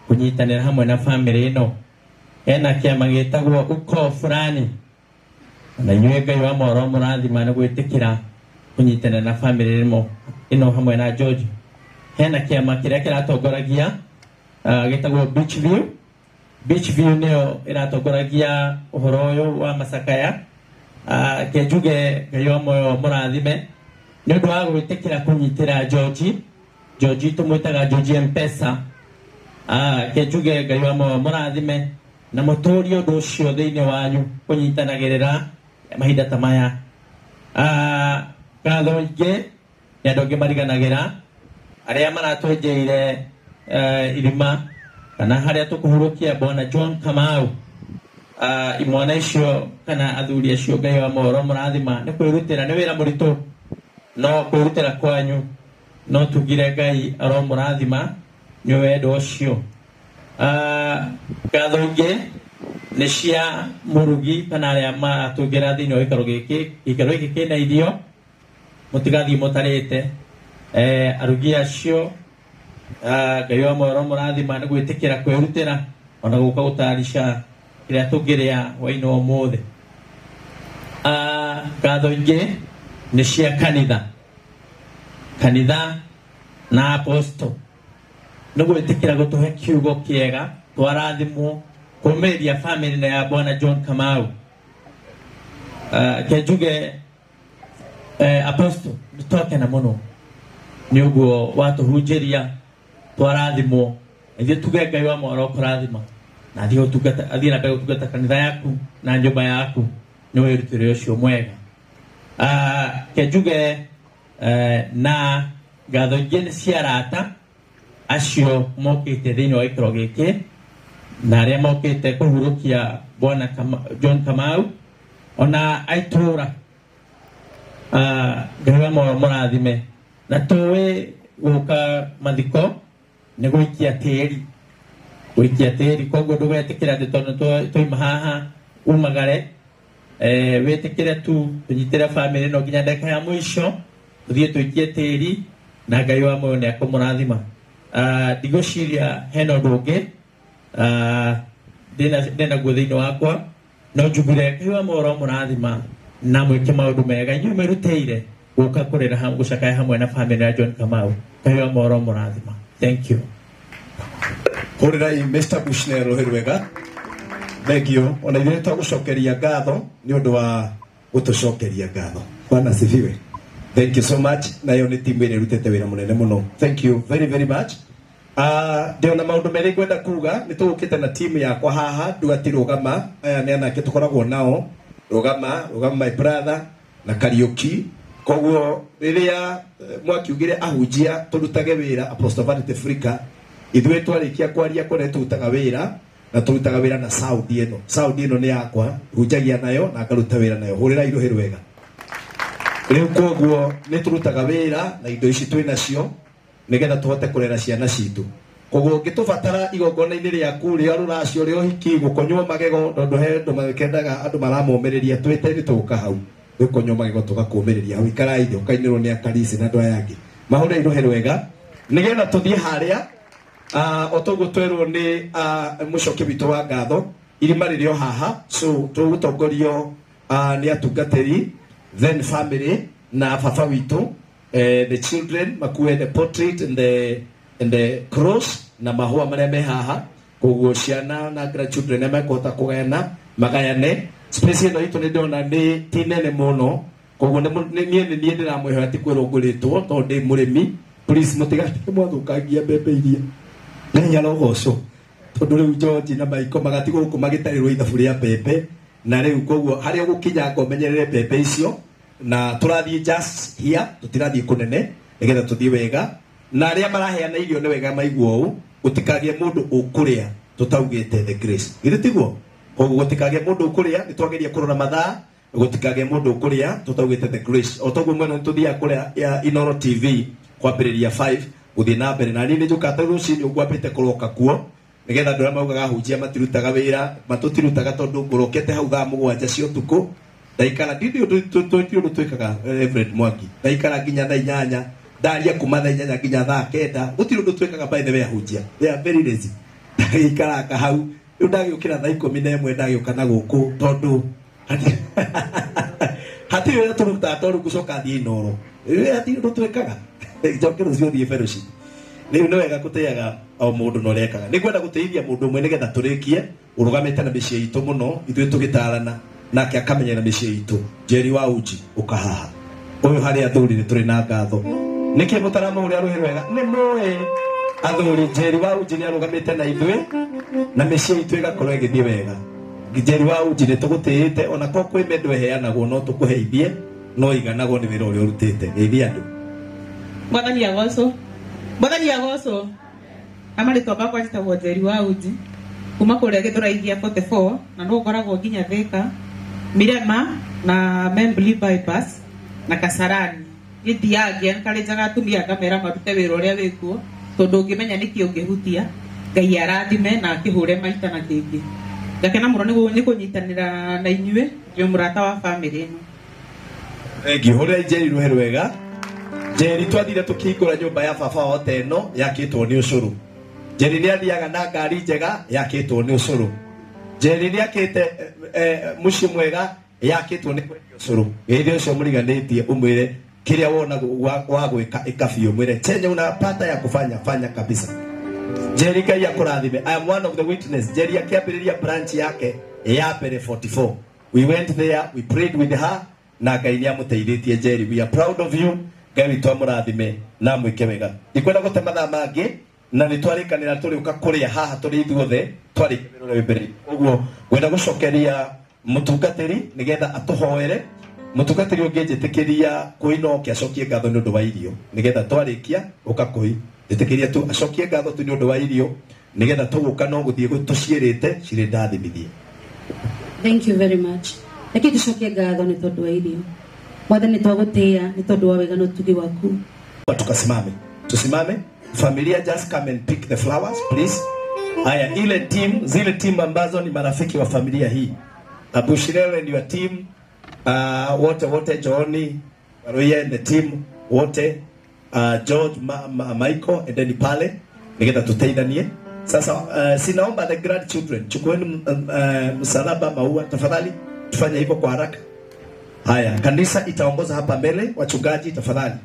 S6: kũnyitanĩra hamwe na bamĩrĩ ĩno. Hena kĩama gĩtagwo Ukoo Fulani. Na inyuĩ Ngai wa mohoro mũrathima nĩ gwĩtĩkĩra kũnyitanĩra na bamĩrĩ ĩno hamwe na George. Hena kĩama kĩrĩa kĩratongoragia gĩtagwo Beach View. Beach View nĩyo ĩratongoragia ũhoro ũyũ wa macakaya. Ke njuge Ngai wa muoyo mũrathime nĩ ũndũ wa gwĩtĩkĩra kũnyitĩra George. George tũmwĩtaga George M-Pesa. Ke njuge Ngai wa muoyo mũrathime na mũtũrie ũndũ ũcio thĩinĩ wanyu kũnyitanagĩrĩra mahinda ta maya. Ngatho ingĩ nĩ andũ angĩ mariganagĩra arĩa maratwenjeire irima kana harĩa tũkũhurũkia Bwana John Kamau. Imwana icio kana athuri acio Ngai wa mohoro mũrathima nĩ kwĩrutĩra, nĩ wĩra mũritũ no kwĩrutĩra kwanyu no tugire Ngai aromũrathima nĩ wendo ũcio. Ngatho ingĩ nĩ cia mũrugi kana arĩa maratũngĩra thĩinĩ wa gĩikaro gĩkĩ. Gĩikaro gĩkĩ kĩna irio mũtigathiĩ mũtarĩte. Arugi acio Ngai wa mohoro mũrathima nĩ gwĩtĩkĩra kwĩrutĩra ona gũka gũtayarisha kĩrĩa tũngĩrĩa hwaĩ-inĩ wa ũmũthĩ. Ngatho ingĩ nĩ cia kanitha, kanitha na apostle nĩ gwĩtĩkĩra gũtũhe kiugo kĩega twarathimwo kũmĩrĩria bamĩrĩ ya Bwana John Kamau. Ke njuge apostle nĩ twakena mũno nĩ ũguo watũhunjĩria twarathimwo. Ithuĩ tuge Ngai wa mohoro ũkũrathima na athiĩ gũtungata, athiĩ na mbere gũtungata kanitha yaku na nyũmba yaku nĩ wĩrutĩre ũcio mwega. Ke njuge na ngatho ingĩ nĩ cia arata acio mokĩte thĩinĩ wa gĩikaro gĩkĩ na arĩa mokĩte kũhurũkia Bwana John Kamau ona aitũra. Ngai wa mohoro mũrathime na tũĩ gũka mathiko nĩ gũikia tĩri, gũikia tĩri. Koguo ndũgetĩkĩra atĩ tondũ twauma haha umagare, wĩtĩkĩre tu tũnyitĩre bamĩrĩ no nginya ndagĩka ya mũico tũthiĩ tũikie tĩri na Ngai wa muoyo nĩ akũmũrathima. Ndigũciria hena ũndũ ũngĩ ndĩnaguo thĩinĩ wakwa no njugire Ngai wa muoyo mũrathima na mwĩke maũndũ mega inyuĩ mwĩrutĩire gũka kũrĩra gũcakaya hamwe na bamĩrĩ ya John Kamau. Ngai wa muoyo mũrathima. Thank you.
S5: Hũrĩrai Mr. Bushnell rũhĩ rwega. Thank you. Ona ithuĩ twagũcokeria ngatho nĩ ũndũ wa gũtũcokeria ngatho. Bwana asifiwe. Thank you so much. Nayo nĩ timu ĩrĩa ĩrutĩte wĩra mũnene mũno. Thank you very very much. Ndĩona maũndũ merĩ ngwenda kuga. Nĩ tũgũkĩte na timu yakwa haha Nduati Rũgama. Aya nĩ anake tũkoragwo nao. Rũgama, Rũgama my brother na Kariuki. Koguo rĩrĩa mwakiugire ahunjia tũrutage wĩra Apostle Vanity Africa, ithuĩ twarĩkia kwaria kũrĩa tũrutaga wĩra Na tũrutaga wĩra na sound ĩno. Sound ĩno nĩ yakwa, hunjagia nayo na ngaruta wĩra nayo. Hũrĩra irũhĩ rwega. Rĩu koguo nĩ tũrutaga wĩra na indo ici twĩ nacio nĩgetha tũhote kũrera ciana citũ. Koguo ũngĩtũbatara igongona-inĩ rĩaku rĩa rũracio rĩa ũhiki, gũkonywo magego, tondũ he andũ makendaga andũ maramomĩrĩria, twĩte nĩ tũgũka hau gũkonywo magego tũgakũmĩrĩria hau. Ikarai thĩ ũkainĩrwo nĩ akarici na andũ aya angĩ. Mahũre irũhĩ rwega nĩgetha tũthiĩ harĩa o toguo twerwo nĩ mũcoki witũ wa ngatho irima rĩrĩ o haha. So tũgũtongorio nĩ atungatĩri, then family na baba witũ, the children makue the portrait and the cross na mahũa marĩa me haha. Koguo ciana na grandchildren nĩ mekũhota kũgayana magayane. Space ĩno itũ nĩ ndĩrona nĩ ti nene mũno, koguo niĩ nĩ niĩ ndĩramwĩhoya ti kwĩrwo ngũrĩtwo tondũ ndĩ mũrĩmi. Please mũtigatike mwathũkangia mbembe iria Ngai arogocwo tondũ rĩu George na Michael magatigwo gũkũ magĩtarĩrwo ithabu rĩa mbembe na rĩu koguo harĩa ũgũkinya ngo menyerere mbembe icio. Na tũrathiĩ just here, tũtirathiĩ kũnene nĩgetha tũthiĩ wega. Na arĩa maraheana irio nĩ wega maigua ũũ, gũtikagĩe mũndũ ũkũrĩa tũtaugĩte the grace. Githĩ tiguo? Koguo gũtikagĩe mũndũ ũkũrĩa, nĩ twageria kũrora mathaa, gũtikagĩe mũndũ ũkũrĩa tũtaugĩte the grace. O toguo mwena nĩ tũthiaga kũrĩa ya Inoro TV kwambĩrĩria 5 gũthiĩ na mbere. Na niĩ nĩ njũkaga rũcinĩ ngwambĩte kũroka kuo nĩgetha andũ arĩa maugaga hunjia matirutaga wĩra, matũtirutaga tondũ ngũrokete hau thaa 7 cia ũtukũ. Ndaikara ndindi ũndũ twĩkaga Reverend Mwangi, ndaikara nginya thaa 8, ndaria kuma thaa 8 nginya thaa 9, gũtirĩ ũndũ twĩkaga. By the way ahunjia they are very lazy. Ndagĩikaraga hau rĩu ndagĩũkĩra thaa 11 ndagĩũka na gũkũ tondũ hatirĩ wĩra tũrutaga tondũ ngũcoka thiĩ Inoro. Rĩu hatirĩ ũndũ twĩkaga, njoke rũciũ thiĩ fellowship. Rĩu nĩ wega gũtĩaga o mũndũ na ũrĩa ekaga. Nĩ ngwenda gũteithia mũndũ ũmwe nĩgetha tũrĩkie ũrũgamĩte na mĩciĩ itũ mũno, ithuĩ tũgĩtarana nake akamenya na mĩciĩ itũ. Njeri wa Uji ũka haha, ũyũ harĩ athuri nĩ tũrĩ na ngatho. Nĩkĩ mũtaramũhũrĩra rũhĩ rwega? Nĩ mũĩ athuri, Njeri wa Uji nĩ arũgamĩte na ithuĩ na mĩciĩ itũ ĩgakorwo ĩgĩthiĩ wega. Njeri wa Uji nĩ tũgũtĩĩte, ona korwo kwĩ mendo ĩheanagwo no tũkũheithie, no iganagwo nĩ wĩra ũrĩa ũrutĩte. Geithia andũ.
S7: Mwathani agocwo. Mwathani agocwo. Amarĩtwa makwa njĩtagwo Njeri wa Uji kuma kũrĩa Gĩthũrai gĩa 44 na no ngoragwo nginya Thika, Mirema na Membli bypass na Kasarani. Gĩthiaga ngĩencourageaga atumia ngamera marute wĩra ũrĩa wĩkuo tondũ ũngĩmenya nĩkĩ ũngĩhutia Ngai arathime na akĩhũre maita na kĩngĩ. Ngakena mũno nĩ kũnyitanĩra na inyuĩ, ndĩ mũrata wa family ĩno.
S5: Thank you. Hũrĩra Njeri rũhĩ rwega. Njeri twathire tũkĩhingũra nyũmba ya baba wote ĩno yakĩtwo nĩ ũcũrũ. Njeri nĩ athiaga na ngari njega yakĩtwo nĩ ũcũrũ. Njeri nĩ akĩte mũciĩ mwega yakĩtwo nĩ kwendia ũcũrũ. Geithia ũcio mũriganĩtie ũmwĩre kĩrĩa wona wa gwĩka ĩka biũ, mwĩre chenye unapata ya kufanya fanya kabisa. Njeri Ngai akũrathime. I am one of the witness. Njeri akĩambĩrĩria branch yake ya mbere 44. We went there, we prayed with her na Ngai nĩ amũteithĩtie. Njeri, we are proud of you. Ngai witũ amũrathime na amwĩke wega. Ndikwenda gũte mathaa mangĩ na nĩ twarĩkanĩra tũrĩũka kũrĩa haha tũrĩ ithuothe twarĩkia wĩra ũrĩa wĩ mbere. Ũguo ngwenda gũcokeria mũtungatĩri nĩgetha atũhoere. Mũtungatĩri ũngĩnjĩtĩkĩria kũi no oke acokie ngatho nĩ ũndũ wa irio nĩgetha twarĩkia ũka kũi njĩtĩkĩria tu acokie ngatho tu nĩ ũndũ wa irio nĩgetha tũgũka no gũthiĩ tũciĩrĩte cirĩ ndathimithie.
S8: Thank you very much. Reke tũcokie ngatho nĩ tondũ wa irio. Mwathani twagũtĩĩa nĩ tondũ wa wega na ũtugi waku.
S5: Tukasimame. Tusimame. Familia, just come and pick the flowers please. Haya, ile team, zile team ambazo ni marafiki wa familia hii. Abushirele ni wa team, wote wote, Johnny, Maruia and the team wote, George, Michael and then pale nigetha tuteithanie. Sasa sinaomba the grandchildren chukueni msalaba, maua tafadhali, tufanye hivyo kwa haraka. Haya, kanisa itaongoza hapa mbele, wachungaji tafadhali.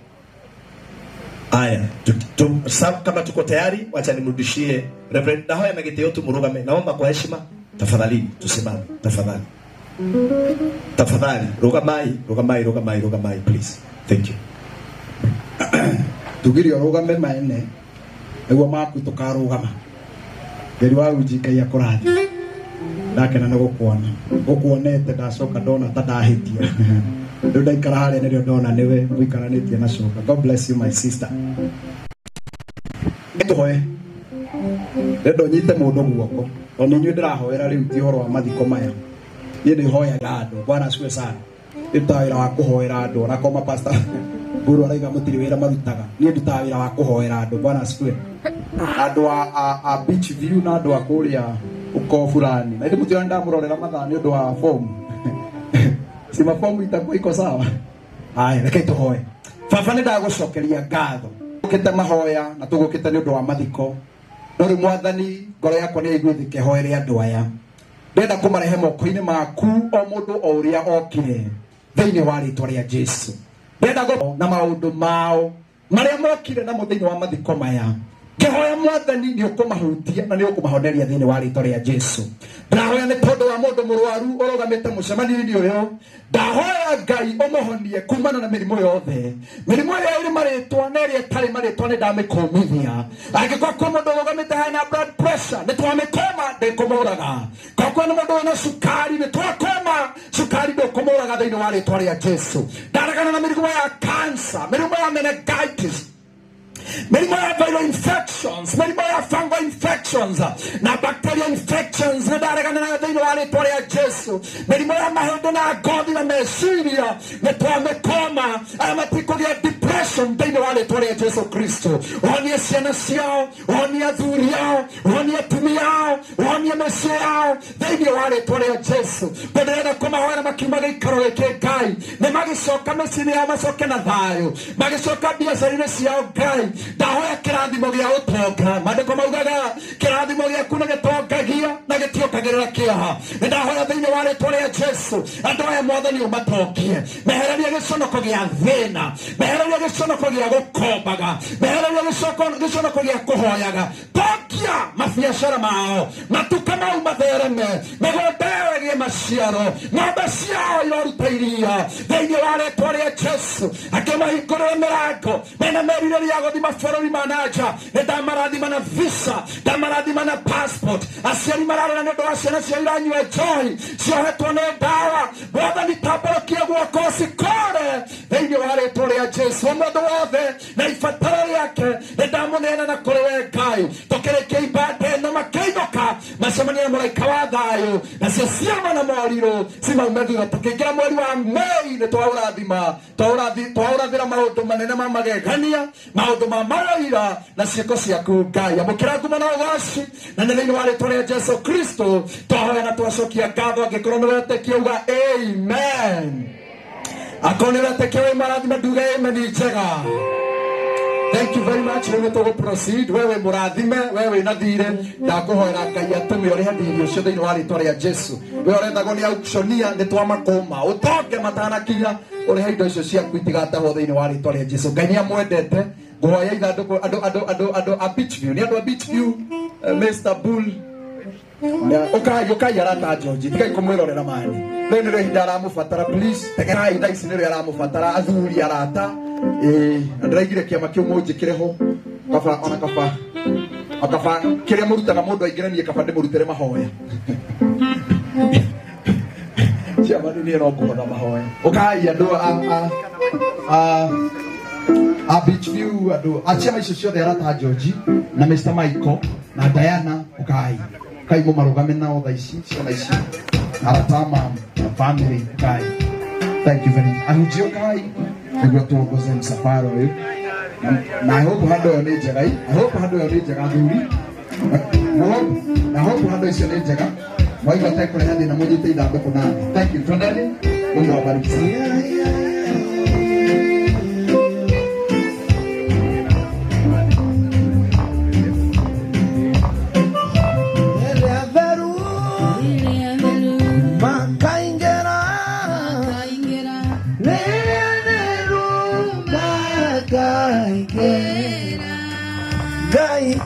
S5: Haya, kama tuko tayari, wacha nimrudishie Reverend Nahoya na giteo tumurugame. Naomba kwa heshima tafadhali tusimame, tafadhali. Tafadhali, rugamai, rugamai, rugamai, rugamai please. Thank you.
S9: Tugirio rugame maene niguo maku tukarugama. Njeri wa Uji Ngai akũrathime. Ndakena nĩ gũkuona. Gũkuonete ndacoka ndona ta ndahĩtia. Rĩu ndaikara harĩa nĩrĩo ndona nĩwe mũikaranĩtie na coka. God bless you my sister. Tũhoe. Ndĩrenda ũnyite mũndũ guoko tondũ inyuĩ ndĩrahoera rĩu ti ũhoro wa mathiko maya. Niĩ ndĩhoyaga andũ. Bwana asifiwe sana. Ndĩrutaga wĩra wa kũhoera andũ ona korwo mapasta Mburu arauga mũtirĩ wĩra marutaga. Niĩ ndutaga wĩra wa kũhoera andũ. Bwana asifiwe. Andũ a Beach View na andũ a kũrĩa uko fulani. Na ĩndĩ mũtiona ndamũrorera mathaa nĩ ũndũ wa fomu. Si mafomu itakuwa iko sawa. Aya, reke tũhoe. Baba nĩ ndagũcokeria ngatho. Tũgũkĩte mahoya na tũgũkĩte nĩ ũndũ wa mathiko. No rĩu Mwathani ngoro yakwa nĩ yaiguithĩke hoere andũ aya. Ndĩrenda kũmarehe moko-inĩ maku o mũndũ o ũrĩa okire thĩinĩ wa rĩtwa rĩa Jesu. Ndĩrenda na maũndũ mao marĩa mokire namo thĩinĩ wa mathiko maya. Ngĩhoya Mwathani nĩ ũkũmahutia na nĩ ũkũmahoneria thĩinĩ wa rĩtwa rĩa Jesu. Ndahoya nĩ tondũ wa mũndũ mũrwaru ũrũgamĩte mũcemanio-inĩ ũyũ. Ndahoya Ngai ũmũhonie kumana na mĩrimũ yothe. Mĩrimũ ĩrĩa ĩrĩ marĩtwa na ĩrĩa ĩtarĩ marĩtwa nĩ ndamĩkũmithia. Angĩkorwo kwĩ mũndũ ũrũgamĩte hena blood pressure nĩ twamĩkũma ndĩkũmũraga. Korwo kwĩna mũndũ wĩna cukari nĩ twakũma cukari ndũkũmũraga thĩinĩ wa rĩtwa rĩa Jesu. Ndaregana na mĩrimũ ya cancer, mĩrimũ ya meningitis, mĩrimũ ya viral infections, mĩrimũ ya fungal infections na bacterial infections nĩ ndaregana nayo thĩinĩ wa rĩtwa rĩa Jesu. Mĩrimũ ya mahĩndĩ na ngothi na meciria nĩ twamĩkoma. Aya matikũgĩa depression thĩinĩ wa rĩtwa rĩa Jesu Kristo. Ũhonie ciana ciao, ũhonie athuri ao, ũhonie atumia ao, ũhonie mĩciĩ yao thĩinĩ wa rĩtwa rĩa Jesu. Ndĩrenda kũmahoera makiuma gĩikaro gĩkĩ Ngai, nĩ magĩcoka mĩciĩ-inĩ yao macoke na thayũ, magĩcoka biacara-inĩ ciao Ngai. Ndahoya kĩrathimo gĩa ũtonga. Maandĩko maugaga kĩrathimo gĩaku nĩ gĩtongagia na gĩtiongagĩrĩra kĩeha. Nĩ ndahoya thĩinĩ wa rĩtwa rĩa Jesu andũ aya Mwathani ũmatongie, mehererie gĩconoko gĩa thĩna, mehererie gĩconoko gĩa gũkombaga, mehererie gĩconoko gĩa kũhoyaga. Tongia mabiacara mao, matuka mau mathereme, mĩgũnda yao ĩgĩe maciaro, ng'ombe ciao iroruta iria thĩinĩ wa rĩtwa rĩa Jesu. Akĩmahingũrĩre mĩrango mena merirĩria ya gũthiĩ mabũrũri ma na nja. Nĩ ndamarathima na visa, ndamarathima na passport. Aciari mararĩra nĩ ũndũ wa ciana ciao iranyua njohi ciohetwo nĩ ndawa. Mwathani tambũrũkia guoko cikore thĩinĩ wa rĩtwa rĩa Jesu. Mũndũ wothe na ibataro rĩake nĩ ndamũneana na kũrĩ we Ngai. Tũkĩrĩkia ibanda ĩno makĩinũka macemanie na mũraika wa thayũ, nacio ciama na morirũ cimaume thutha. Tũkĩingĩra mweri wa Mei nĩ twaũrathima, twaũrathĩra maũndũ manene ma magegania, maũndũ ma maroira na ciĩko ciaku Ngai. Amũkĩra ngumo na ũgoci na nĩ thĩinĩ wa rĩtwa rĩa Jesu Kristo twahoya na twacokia ngatho. Angĩkorwo nĩ wetĩkia uga amen. Akorwo nĩ wetĩkia wĩ marathime nduge amen njega. Thank you very much. Rĩu nĩtũgũ proceed. Wewe mũrathime, wewe wĩna thirĩ, ndakũhoera Ngai atũme ũrĩhe thirĩ ũcio thĩinĩ wa rĩtwa rĩa Jesu. We ũrethagwo nĩ auctionia nĩ twamakũma ũtonge matanakinya ũrĩhe indo icio ciaku itigatahwo thĩinĩ wa rĩtwa rĩa Jesu. Ngai nĩ amwendete. Ngũhoya ithandũkũ andũ andũ andũ andũ a Beach View, nĩ andũ a Beach View, Mr Bull ũkai ũkai arata George, tigai kũmwĩrorera mani. Rĩu nĩrĩo ihinda aramũbatara, please tegerai thaa ici nĩrĩo aramũbatara athuri arata. Na ndĩraigire kĩama kĩu mũnjĩkĩre ho kaba ona kaba kaba kĩrĩa mũrutaga mũndũ aingĩre niĩ kaba ndĩmũrutĩre mahoya. Ciama niĩ no ngũhotha mahoya. Ũkai andũ a Beach View, andũ a ciama icio ciothe arata George na Mr Michael na Diana, ũkai ũkai mũmarũgame nao thaa ici ciana ici arata ma family ũkai. Thank you very much. Ahunjia ũkai nĩguo tuongoze msafara ũyũ. Na I hope handũ ĩyo nĩ njega. I hope handũ ĩyo nĩ njega athuri. Na hope handũ icio nĩ njega. Mwaigua tekũrehe thĩna mũnyite ithandũkũ na thĩ. Thank you. Twendeni. Mungu awabariki sana.
S10: Ngai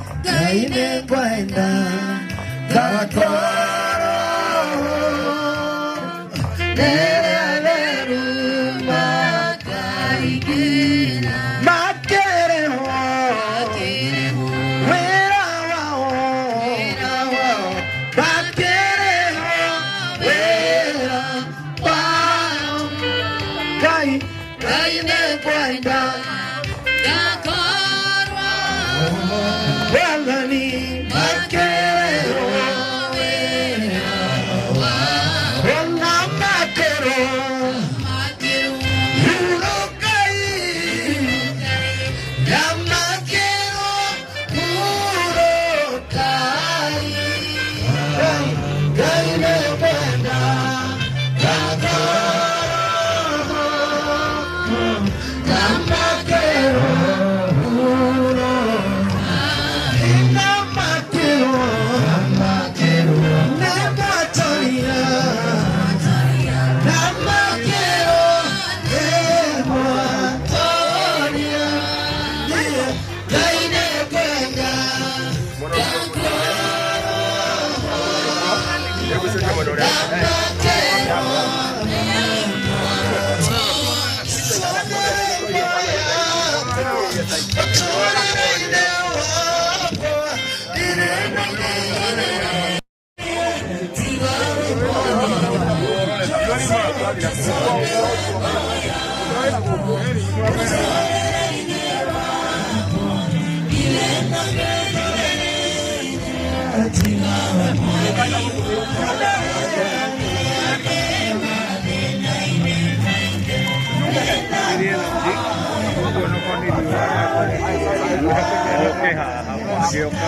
S10: Oke haha agĩũka.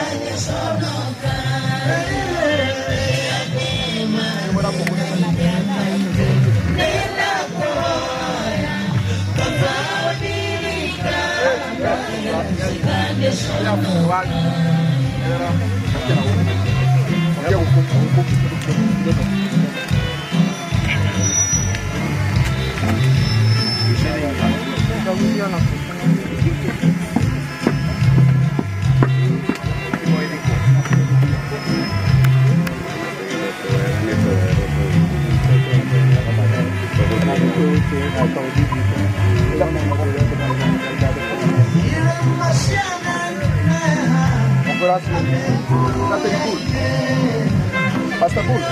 S2: Pastor Bull.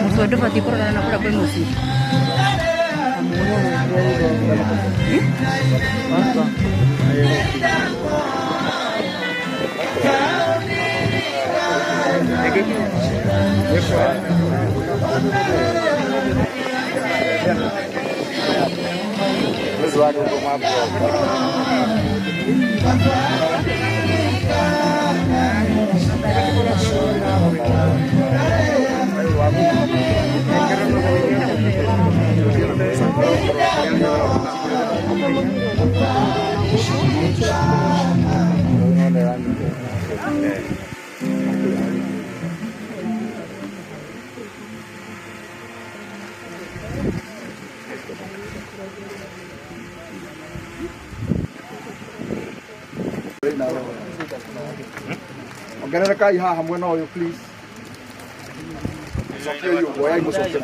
S11: Musodo fati kũrora na kũrĩa kwĩ mũciĩ.
S2: Ongererekai haha mwena ũyũ please. Cokia ũyũ woyai mũcoke.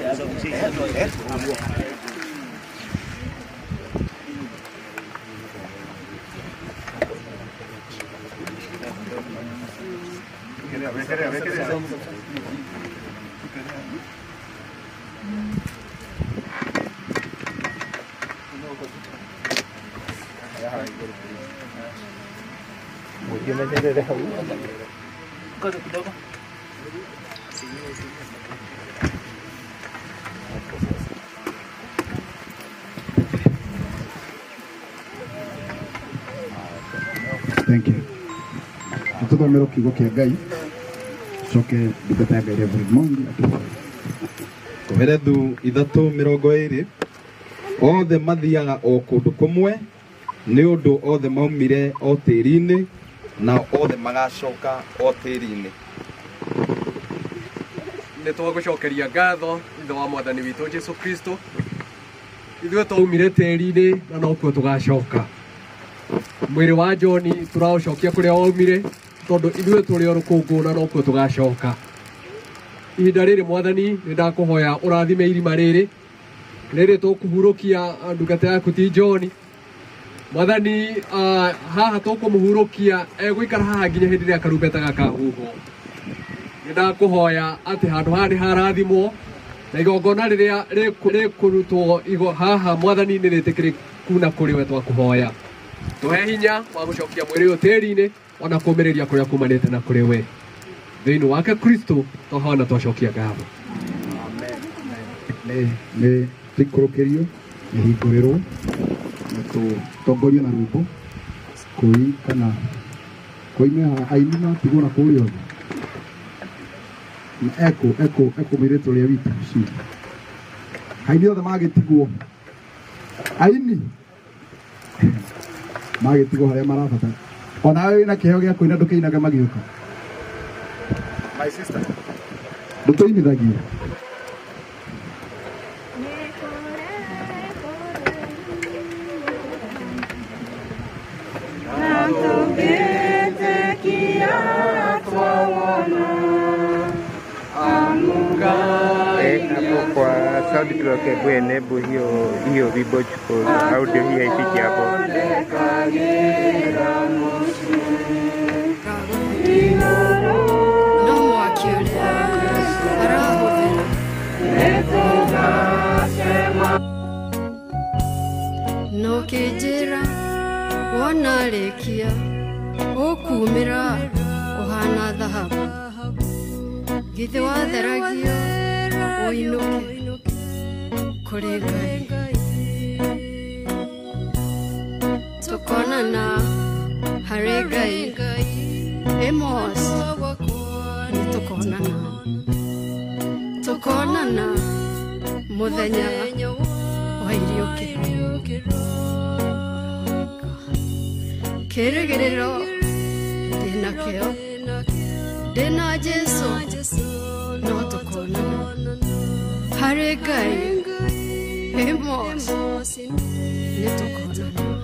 S7: Kidogo.
S9: Thank you. Tũthomere kiugo kĩa Ngai coke ndungata ya Ngai Reverend Mwangi atũhoere.
S3: Koherethu 3:20 othe mathiaga o kũndũ kũmwe nĩ ũndũ othe maumire o tĩri-inĩ na othe magacoka o tĩri-inĩ.
S4: Nĩ twagũcokeria ngatho ithe wa mwathani witũ Jesu Kristo. Ithuĩ twaumire tĩri-inĩ na nokuo tũgacoka. Mwĩrĩ wa John tũraũcokia kũrĩa waumire tondũ ithuĩ tũrĩ o rũkũngũ na nokuo tũgacoka. Ihinda rĩrĩ mwathani nĩ ndakũhoya ũrathime irima rĩrĩ rĩrĩ tũkũhurũkia ndungata yaku ti John. Mwathani haha tũkũmũhurũkia egũikara haha nginya hĩndĩ ĩrĩa karumbeta gakahuhwo. Nĩ ndakũhoya atĩ handũ haha nĩ harathimwo na igongona rĩrĩa rĩkũrutwo haha mwathani nĩ rĩtĩkĩrĩku na kũrĩ we twakũhoya. Tũhe hinya wa gũcokia mwĩrĩ ũyũ tĩri-inĩ ona kũũmĩrĩria kũrĩa kumanĩte na kũrĩ we. Thĩinĩ wake Kristo twahoya na twacokia ngatho.
S9: Amen. Nĩ tũikũrũkĩrio nĩ hingũrĩrwo na tũtongorio na rwĩmbo kũi kana koime haha aini matigwo na kũrĩa othe na eko eko eko mũirĩtu ũrĩa witũ ũcio aini othe magĩtigwo aini magĩtigwo harĩa marabatara onawe wĩna kĩheo gĩa kũina ndũkĩinage magĩũka.
S5: My sister
S9: ndũtũinithagia.
S10: Hapo kwa sound clock hebu enable hiyo wimbo chukua audio hii haifiki hapo.
S1: No mwaki ũrĩa arahũthĩra. No kĩnjĩra wona rĩkia Ũkumĩra ũhana thahabu githĩ watheragio ũinũke kũrĩ Ngai tukonana harĩ Ngai Amos nĩtũkonana tukonana mũthenya wa iriũkĩro kĩrĩgĩrĩro ndĩnakĩo ndĩna Jesũ no tũkonana harĩ Ngai Amos nĩtũkonana.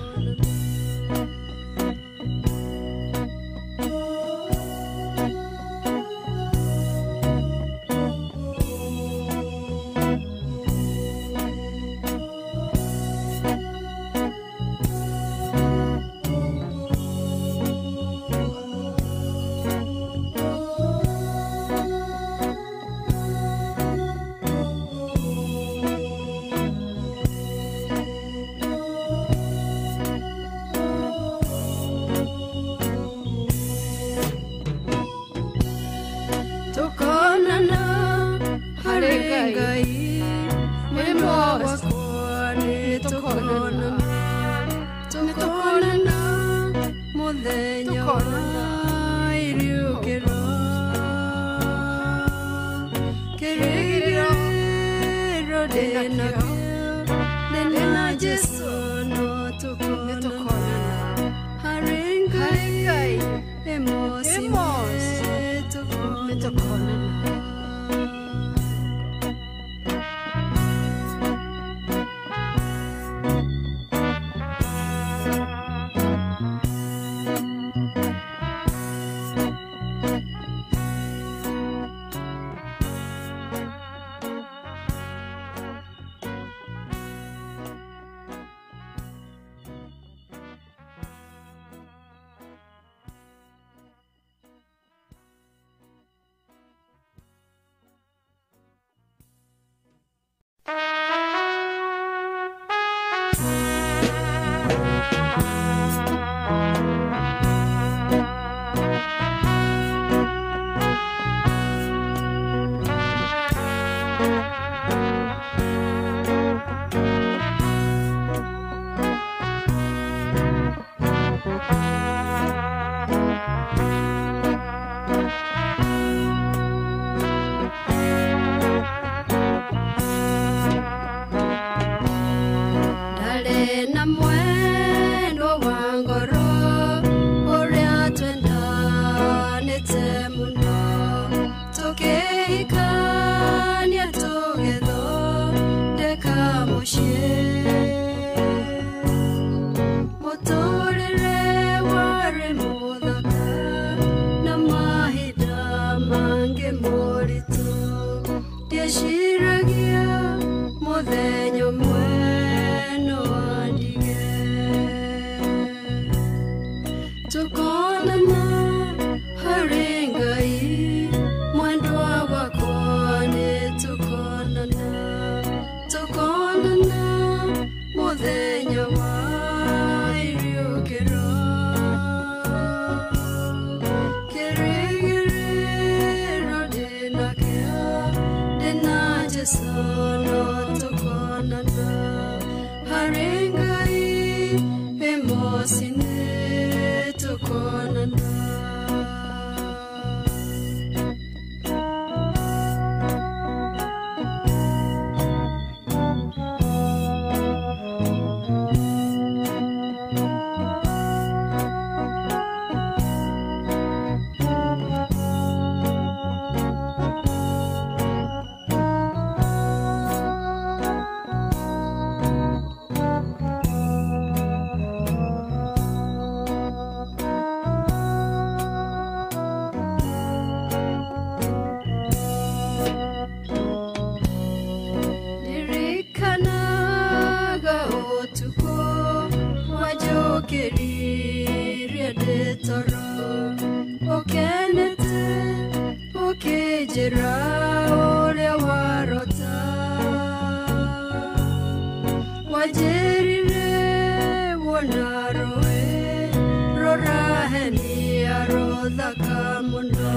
S1: thaka mũno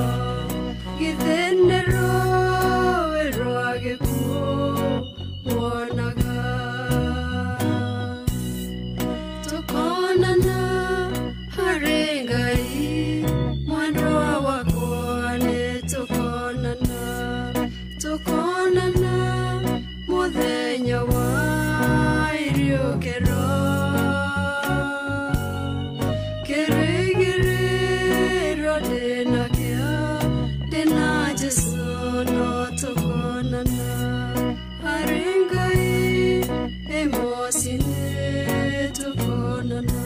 S1: githĩ nĩ rũĩ rwa gĩkuũ wonaga tũkonana harĩ Ngai mwendwa wakwa nĩ tũkonana tũkonana mũthenya wa iriũkĩro kĩrĩgĩrĩro ndĩnakĩo ndĩna Jesũ no tũkonana harĩ Ngai Amos nĩ tũkonana.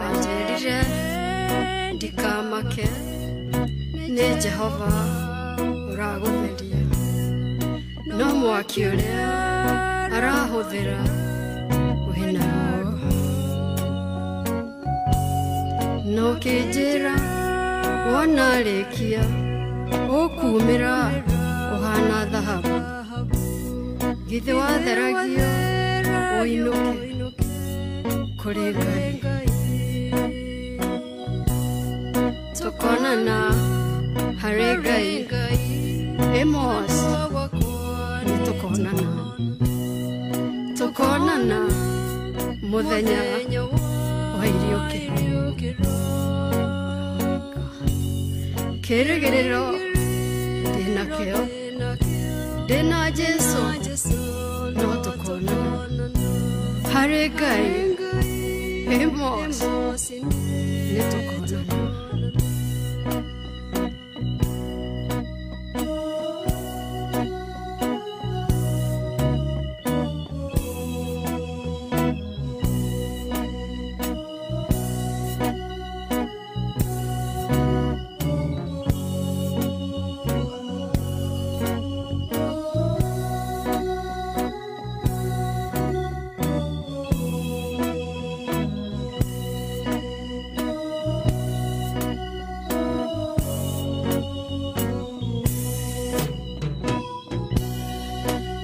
S1: Anjĩrire ndikamake nĩ Jehova ũragũtheria no mwaki ũrĩa arahũthĩra wĩ naguo no kĩnjĩra wona rĩkia ũkumĩra ũhana thahabu githĩ watheragio ũinũke kũrĩ Ngai tũkonana harĩ Ngai Amos nĩ tũkonana tũkonana mũthenya wa iriũkĩro kĩrĩgĩrĩro ndĩnakĩo ndĩna Jesũ no tũkonana harĩ Ngai Amos nĩ tũkonana.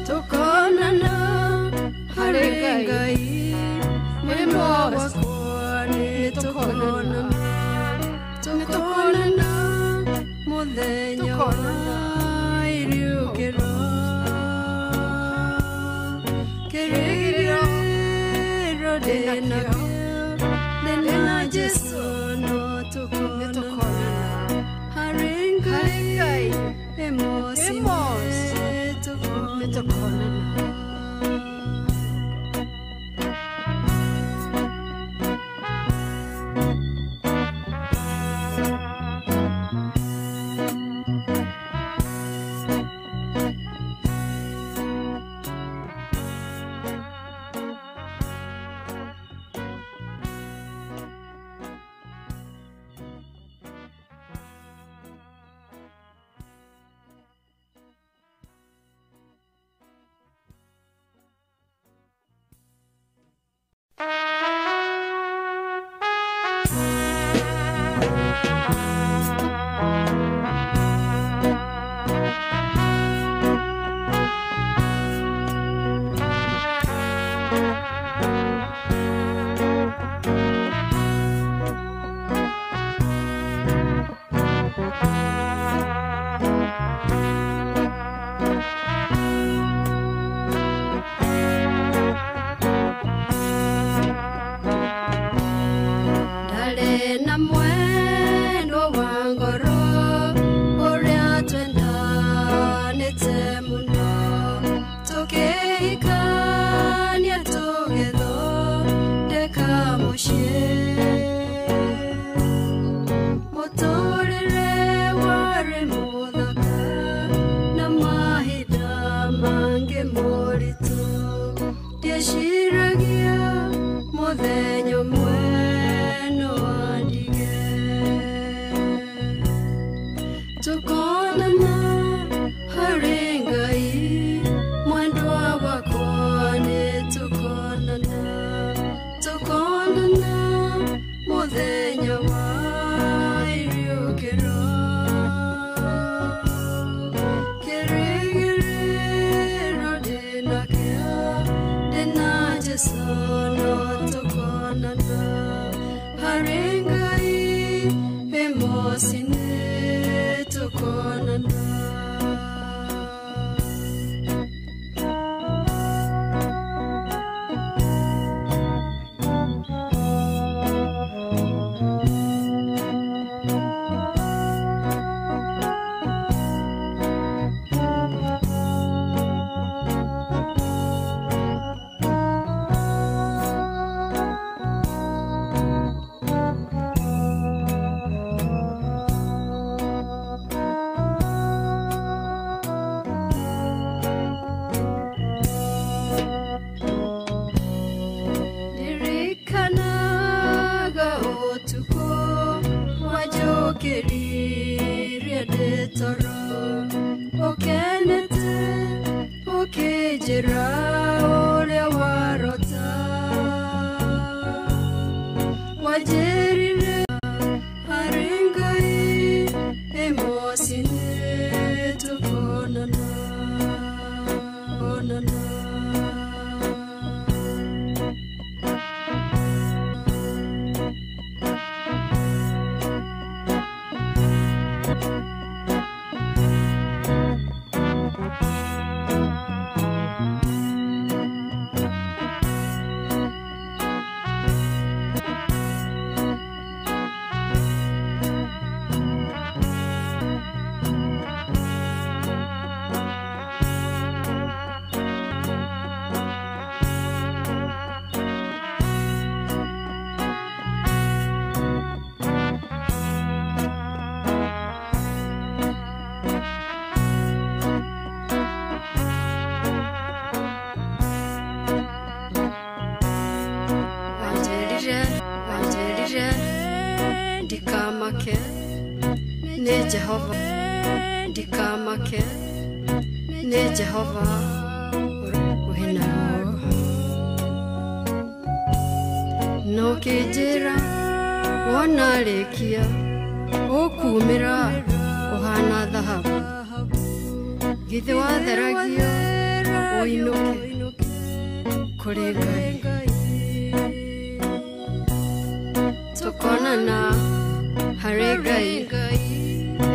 S1: Tũkonana harĩ Ngai Amos nĩ tũkonana tũkonana mũthenya wa iriũkĩro kĩrĩgĩrĩro ndĩnakĩo ndĩna Jesũ no tũkonana harĩ Ngai Amos nĩ tũkonana. Wajũkĩririe ndĩ toro ũkenete ũkĩnjĩra ũrĩa warota wanjĩrire harĩ Ngai Ĩmosi nĩtũkonana onana. Ndikamake nĩ Jehova, ndikamake nĩ Jehova wĩna ruo. No kĩnjĩra wona rĩkia ũkumĩra ũhana thahabu, githĩ watheragia ũinũke kũrĩ Ngai. Tukonana harĩ Ngai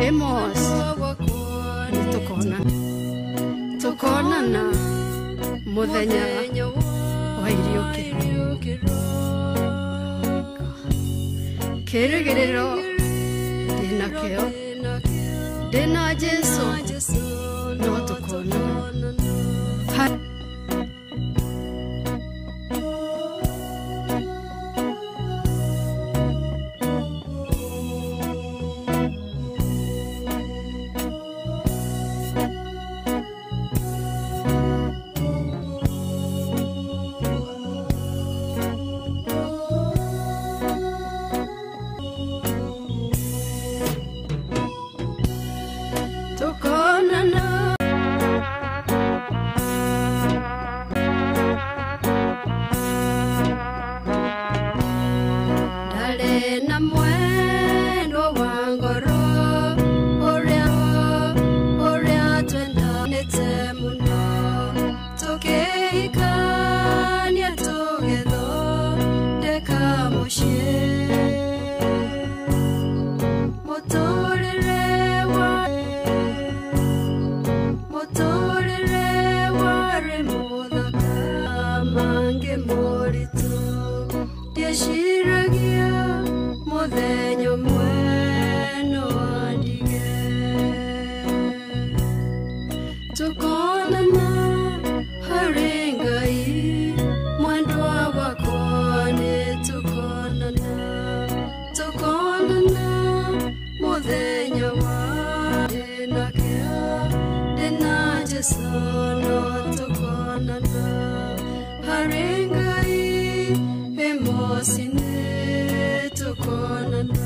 S1: Amos nĩtũkonana, tũkonana mũthenya wa iriũkĩro. Kĩrĩgĩrĩro ndĩnakĩo ndĩna Jesũ no tũkonana. Na mwendwa wa ngoro ũrĩa twendanĩte mũno, tũkĩhikania tũgĩthondeka mũciĩ. Mũtũrĩre warĩ mũthaka mangĩ moritũ, ndieciragia mũthenya ũmwe no andige. Tũkonana harĩ Ngai mwendwa wakwa nĩtũkonana, tũkonana mũthenya wa ndĩnakĩo ndĩna Jesũ no tũkonana harĩ Ngai Amos nĩtũkonana.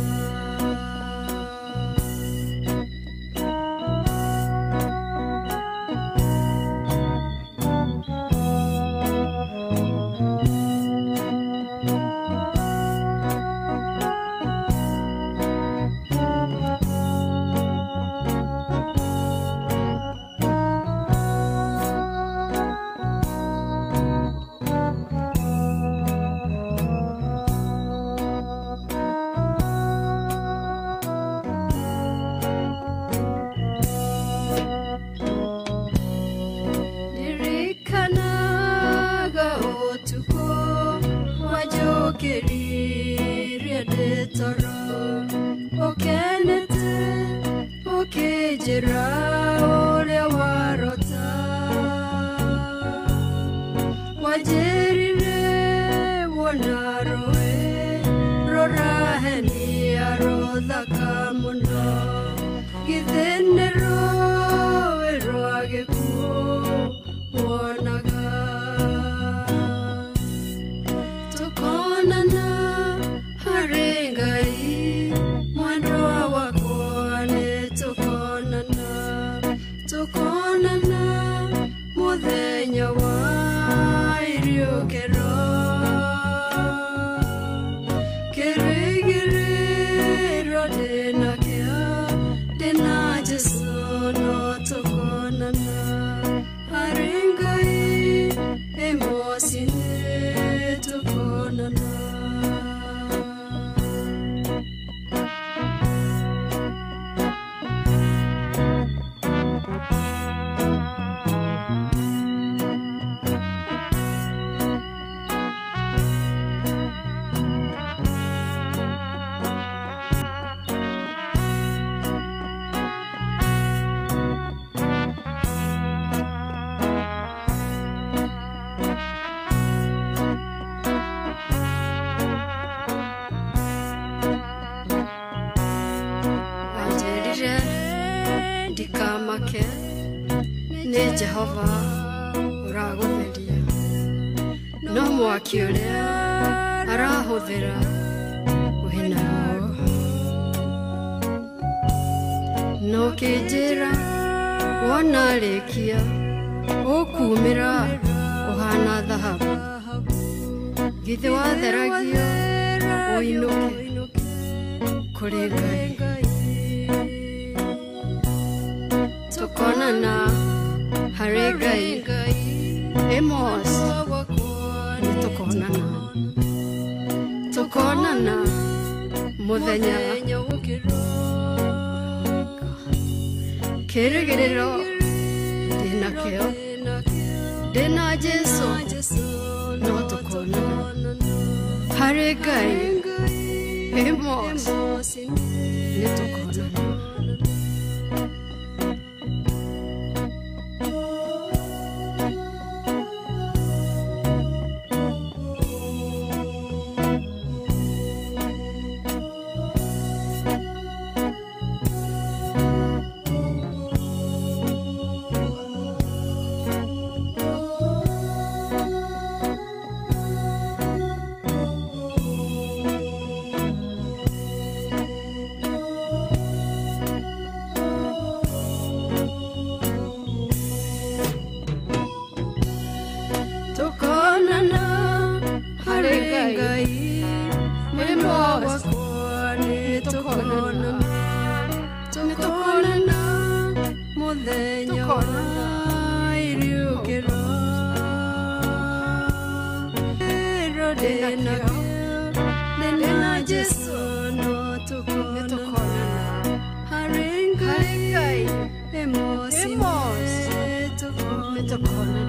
S1: Ndirikanaga ũtukũ wajũkĩririe ndĩ toro ũkenete ũkĩnjĩra ũrĩa warota wanjĩrire wona rũĩ rũrahenia rũthaka mũno, githĩ nĩ rũĩ rwa gĩkuũ wonaga. Tũkonana harĩ Ngai mwendwa wakwa. Nĩ Jehova ũragũtheria no mwaki ũrĩa arahũthĩra wĩna ruo. No kĩnjĩra wona rĩkia ũkumĩra ũhana thahabu, githĩ watheragio ũinũke kũrĩ Ngai. Tukonana harĩ Ngai, Amos nĩ tukonana, tukonana mũthenya. Kĩrĩgĩrĩro ndĩnakĩo, ndĩna Jesũ no tukonana harĩ Ngai, Amos nĩ tukonana. Tukonana harĩ Ngai, Amos nĩ tukonana, tukonana mũthenya wa iriũkĩro. Ndĩna Jesũ no tukonana harĩ Ngai, Amos nĩ tukonana.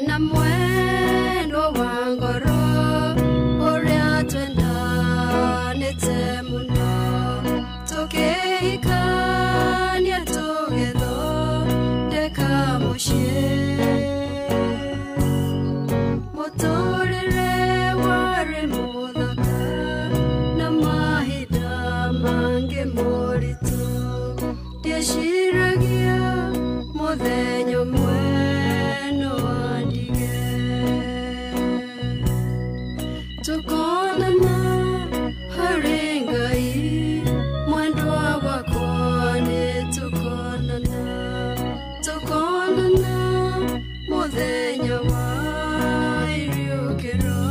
S1: Na mwendo wa ngoro ũrĩa twendanĩte mũno, tũkĩhikania tũgĩthondeka mũciĩ. Mũtũrĩre warĩ mũthaka na mahinda mangĩ moritũ, ndieciragia mũthenya ũmwe no andige. Tukonana harĩ Ngai, mwendwa wakwa nĩ tukonana, tukonana mũthenya wa iriũkĩro.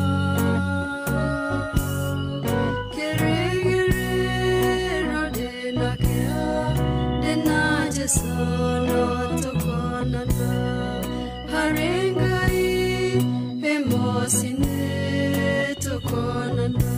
S1: Kĩrĩgĩrĩro ndĩnakĩo, ndĩna Jesũ no tukonana harĩ Ngai, Amos nĩ tukonana.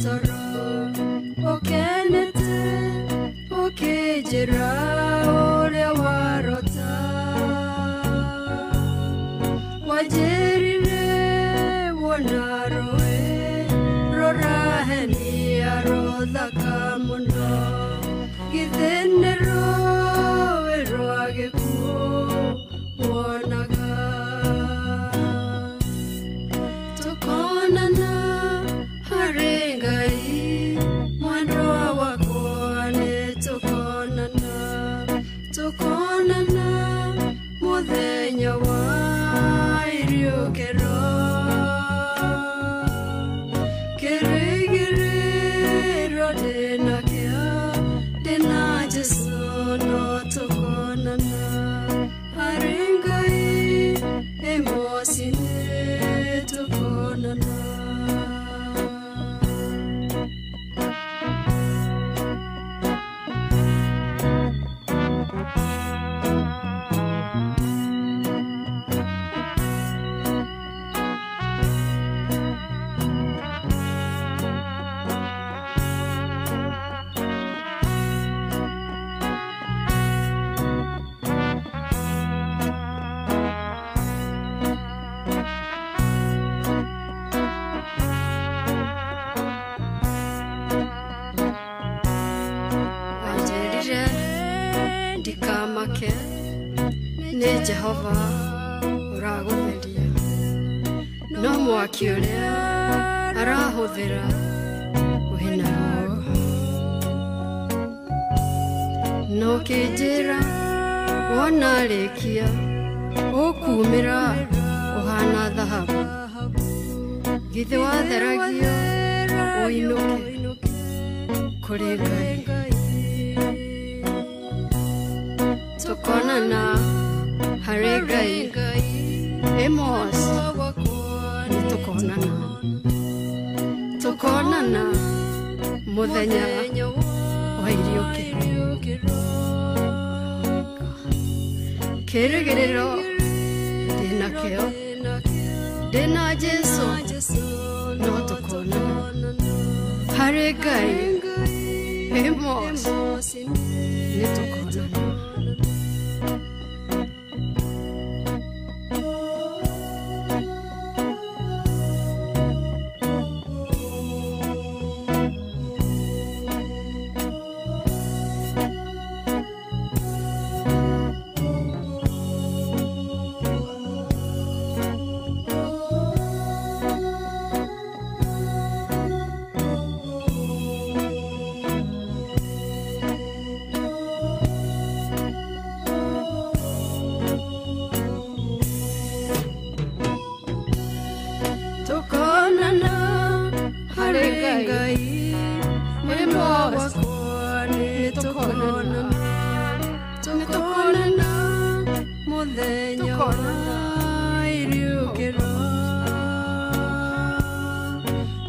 S1: Toro, okenete Ũkĩnjĩra ũrĩa warota Wanjĩrire wona rũĩ rũrahenia rũthaka mũno Githĩ nĩ rũĩ rwa gĩkuũ wonaga Tũkonana harĩ Ngai mwendwa wakwa nĩ tũkonana Tũkonana mũthenya wa iriũkĩro Kĩrĩgĩrĩro ndĩnakĩo ndĩna Jesũ no tũkonana harĩ Ngai Amos nĩ tũkonana Wanjĩrire ndikamake nĩ Jehova ũragũtheria no mwaki ũrĩa arahũthĩra wĩ naguo No ũkĩnjĩra wona rĩkia ũkumĩra ũhana thahabu Githĩ watheragio ũinũke kũrĩ Ngai Tũkonana harĩ Ngai Amos nĩ tũkonana Tũkonana mũthenya wa iriũkĩro Kĩrĩgĩrĩro ndĩnakĩo ndĩna Jesũ no tũkonana harĩ Ngai Amos nĩ tũkonana Tũkonana harĩ Ngai mwendwa wakwa nĩ tũkonana Tũkonana mũthenya wa iriũkĩro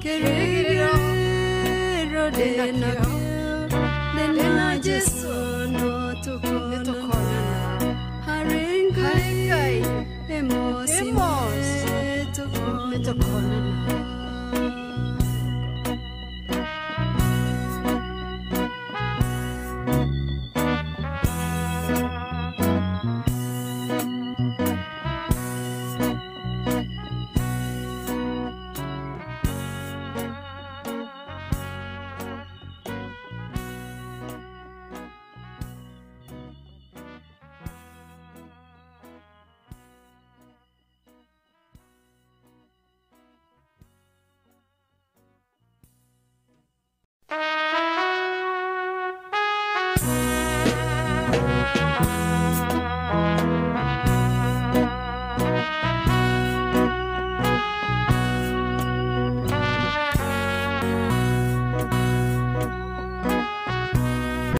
S1: Kĩrĩgĩrĩro ndĩnakĩo ndĩna Jesũ no tũkonana harĩ Ngai Amos nĩ tũkonana